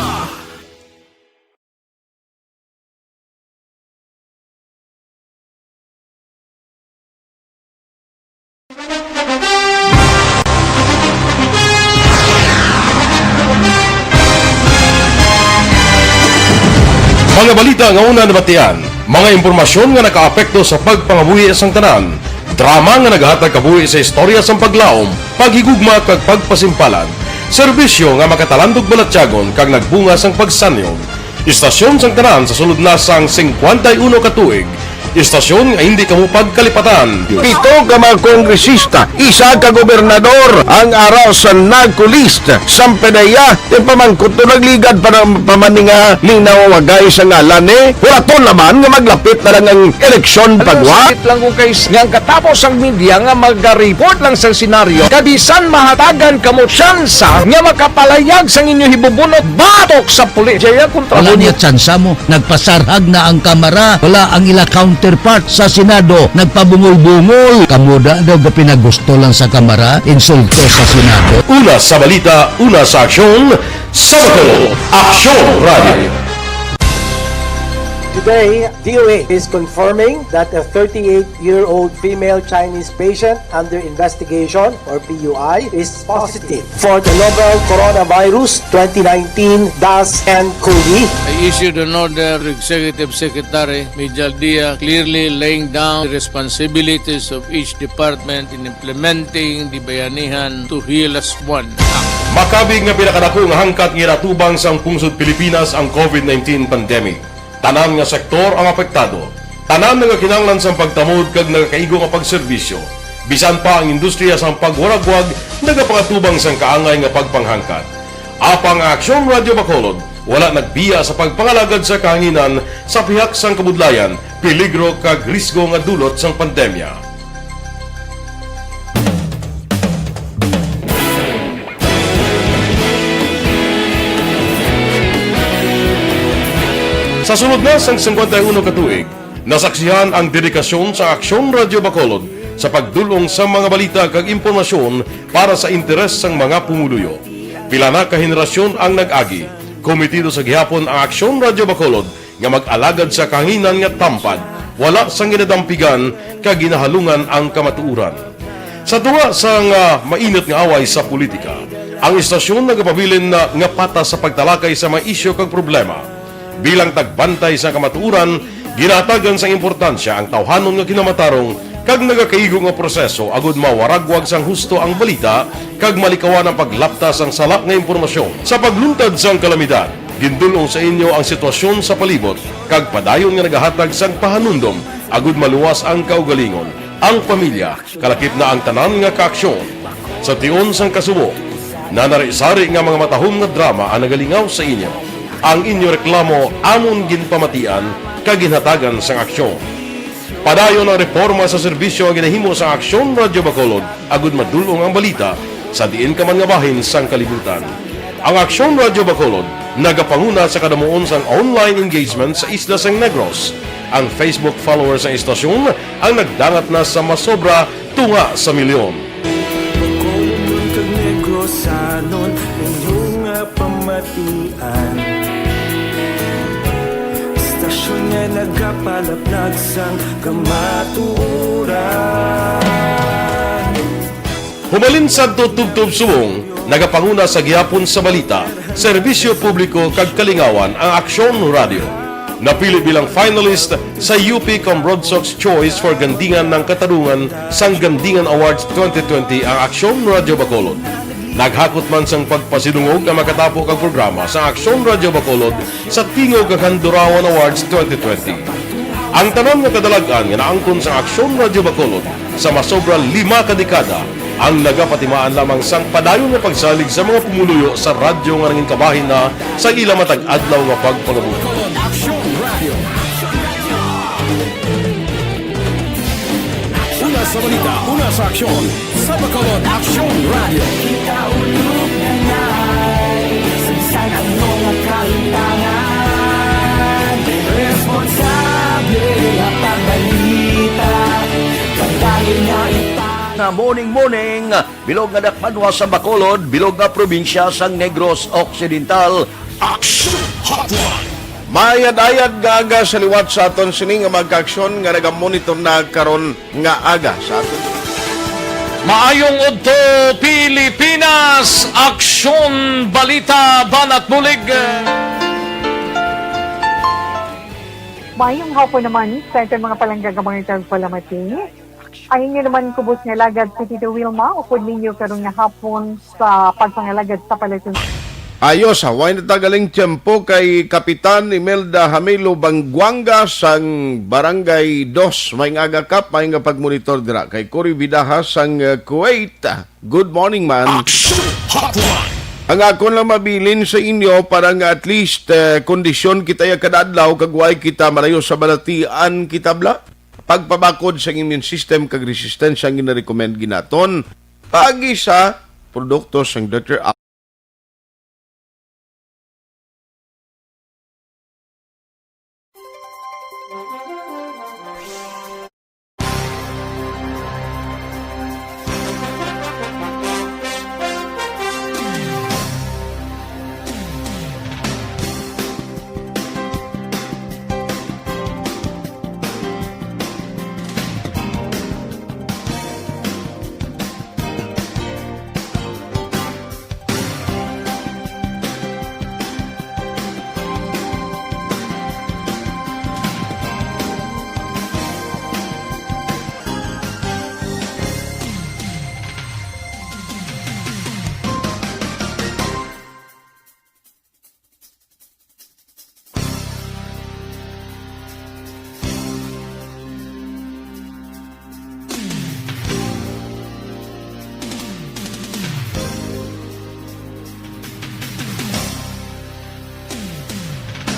Mga balita nga una nabatian, mga impormasyon nga nakaapekto sa pagpangabuhi sang tanan, drama nga nagahatag kabuhi sa istorya sang paglaom, paghigugma kag pagpasimpalan, serbisyo nga makatalandog balatyagon kag nagbunga sang pagsanyog. Istasyon sang tanan sa sulod na sang singkwenta y uno ka tuig. Istasyon nga hindi kamo pagkalipatan. Pito ka mga kongresista, isa ka gobernador ang ara sa NAGCO list. Sang P D E A, ti pamangkot to nagligad pa na, pa man ni nga linaw wagay sa ngalan ni. Huraton naman nga maglapit na lang ang eleksyon pagwa. Sakit lang kung kay nga ang katapos ang media nga magareport lang sa senaryo, kabisan mahatagan kamo tsansa nga makapalayag sang inyo hibubunot batok sa pulis. Jaya kontra Wala mo. Niya tsansa mo. Nagpasarhag na ang Kamara. Wala ang ila counterpart sa Senado. Nagpabungol-bungol. Kamo da daw ga pinagusto lang sa Kamara, insulto sa Senado. Una sa balita, una sa aksyon, sa Bacolod Aksyon Radio. Today, D O A is confirming that a thirty-eight-year-old female Chinese patient under investigation, or P U I, is positive for the novel coronavirus twenty nineteen dash N COVID. I issued an order to Executive Secretary Mijal Dia, clearly laying down the responsibilities of each department in implementing the Bayanihan to Heal Us One Act. Makabig nga pinakadako nga hangkat nga ginatubang sang pungsod Pilipinas ang COVID nineteen pandemic. Tanan nga sektor ang apektado. Tanan nagakinahanglan sang pagtamod kag nagakaigo nga pagserbisyo. Bisan pa ang industriya sang pagwaragwag nagapangatubang sang kaangay nga pagpanghangkat. Apang ang Aksyon Radyo Bacolod wala nagbiya sa pagpangalagad sa kahanginan sa pihak sang kabudlayan, peligro kag risgo nga dulot sang pandemya. Sa sulod na sang singkwenta y uno ka tuig, nasaksihan ang dedikasyon sa Aksyon Radyo Bacolod sa pagdul-ong sa mga balita kag impormasyon para sa interes sang mga pumuluyo. Pila na ka henerasyon ang nag-agi, kometido sa gihapon ang Aksyon Radyo Bacolod nga mag-alagad sa kahanginan nga tampad, wala sang ginadampigan kag ginahalungan ang kamatuoran. Sa tunga sang, ah, mainit nga away sa politika, ang istasyon nagapabilin na nga patas sa pagtalakay sa mga isyu kag problema. Bilang tagbantay sa kamatuoran, ginahatagan sang importansya ang tawhanon nga kinamatarong kag nagakaigo nga proseso agud mawaragwag sang husto ang balita kag malikawan ang paglapta sang sala nga impormasyon. Sa pagluntad sang kalamidad, gindul-ong sa inyo ang sitwasyon sa palibot kag padayon nga nagahatag sang pahanumdom agud maluwas ang kaugalingon, ang pamilya, kalakip na ang tanan nga kaaksyon. Sa tion sang kasubo, Nanari-sari nga mga matahom nga drama ang nagalingaw sa inyo. Ang inyo reklamo amon ginpamatian kag ginhatagan sang aksyon. Padayon ang reporma sa serbisyo nga ginahimo sang Aksyon Radyo Bacolod, agud madul-ong ang balita sa diin ka man nga bahin sang kalibutan. Ang Aksyon Radyo Bacolod nagapanguna sa kadamuon sang online engagement sa isla sang Negros. Ang Facebook followers sang istasyon ang nagdangat na sa masobra tunga sa milyon. Bacolod kag Negrosanon, inyo nga pamatian. Istasyon nga nagapalaplag sang kamatuoran. Humalin sadto tubtob subong, nagapanguna sa gihapon sa balita, serbisyo publiko kag kalingawan ang Aksyon Radyo. Napili bilang finalist sa U P Cambrodsoc's Choice for Gandingan ng Katarungan sang Gandingan Awards twenty twenty ang Aksyon Radyo Bacolod. Naghakot man sang pagpasidungog ang makatapo kag programa sa Aksyon Radyo Bacolod sa Tingog kag Handurawan Awards twenty twenty. Ang tanan nga kadalag-an nga naangkon sa Aksyon Radyo Bacolod sa masobra lima ka dekada ang nagapatimaan lamang sang padayon nga pagsalig sa mga pumuluyo sa radyo nga nangin kabahin na sa ila matag adlaw nga pagpangabuhi. Aksyon Radio. Una sa balita, una sa aksyon, sa Bacolod Aksyon Radio. Kita ulog na ngay, sa bisan ano nga kalimtangan, responsable nga pagbalita, pagdali nga ita. Nga morning, morning, bilog nga dakpanwa sa Bacolod, bilog nga probinsya sang Negros Occidental. Action Hotline. Maayad-ayad nga aga sa liwat sa aton sini nga mga kaaksyon nga nagamonitor na karon nga aga sa aton. Maayong udto, Pilipinas! Aksyon, balita, banat bulig. Maayong hapon naman sa aton mga palangga nga mga tagpalamati. Ang inyo naman kubos nga alagad si Tito Wilma, upod ninyo karon nga hapon sa pagpangalagad sa palatuntunan. Ayos, ha, way na ta galing tiyempo kay Kapitan Imelda Hamilo Bangguanga sang Barangay Dos. May nga aga, Kap, may nga pagmonitor dira kay Cory Vidaja sang, uh, Kuwait. Good morning, man. Action Hotline. Ang akon lang mabilin sa inyo para nga at least, uh, kondisyon kita ya kada adlaw kag way kita malayo sa balatian kita bla. Pagpabakod sang immune system kag resistensya ang ginarecommend ginaton paagi sa produkto sang Doktor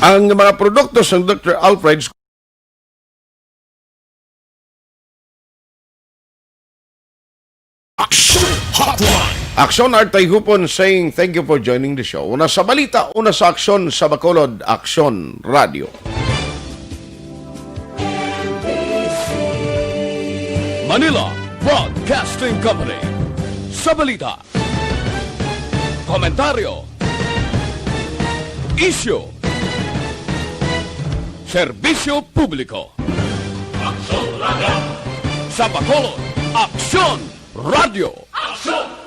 Ang mga produkto sang Doktor Alfred's Action Hotline. Action Art Tayhupon saying thank you for joining the show. Una sa balita, una sa aksyon sa Bacolod, Aksyon Radio. Manila Broadcasting Company. Sa balita, komentaryo, isyu, serbisyo publiko. Aksyon Radio. Sa Bacolod, Aksyon Radio. Aksyon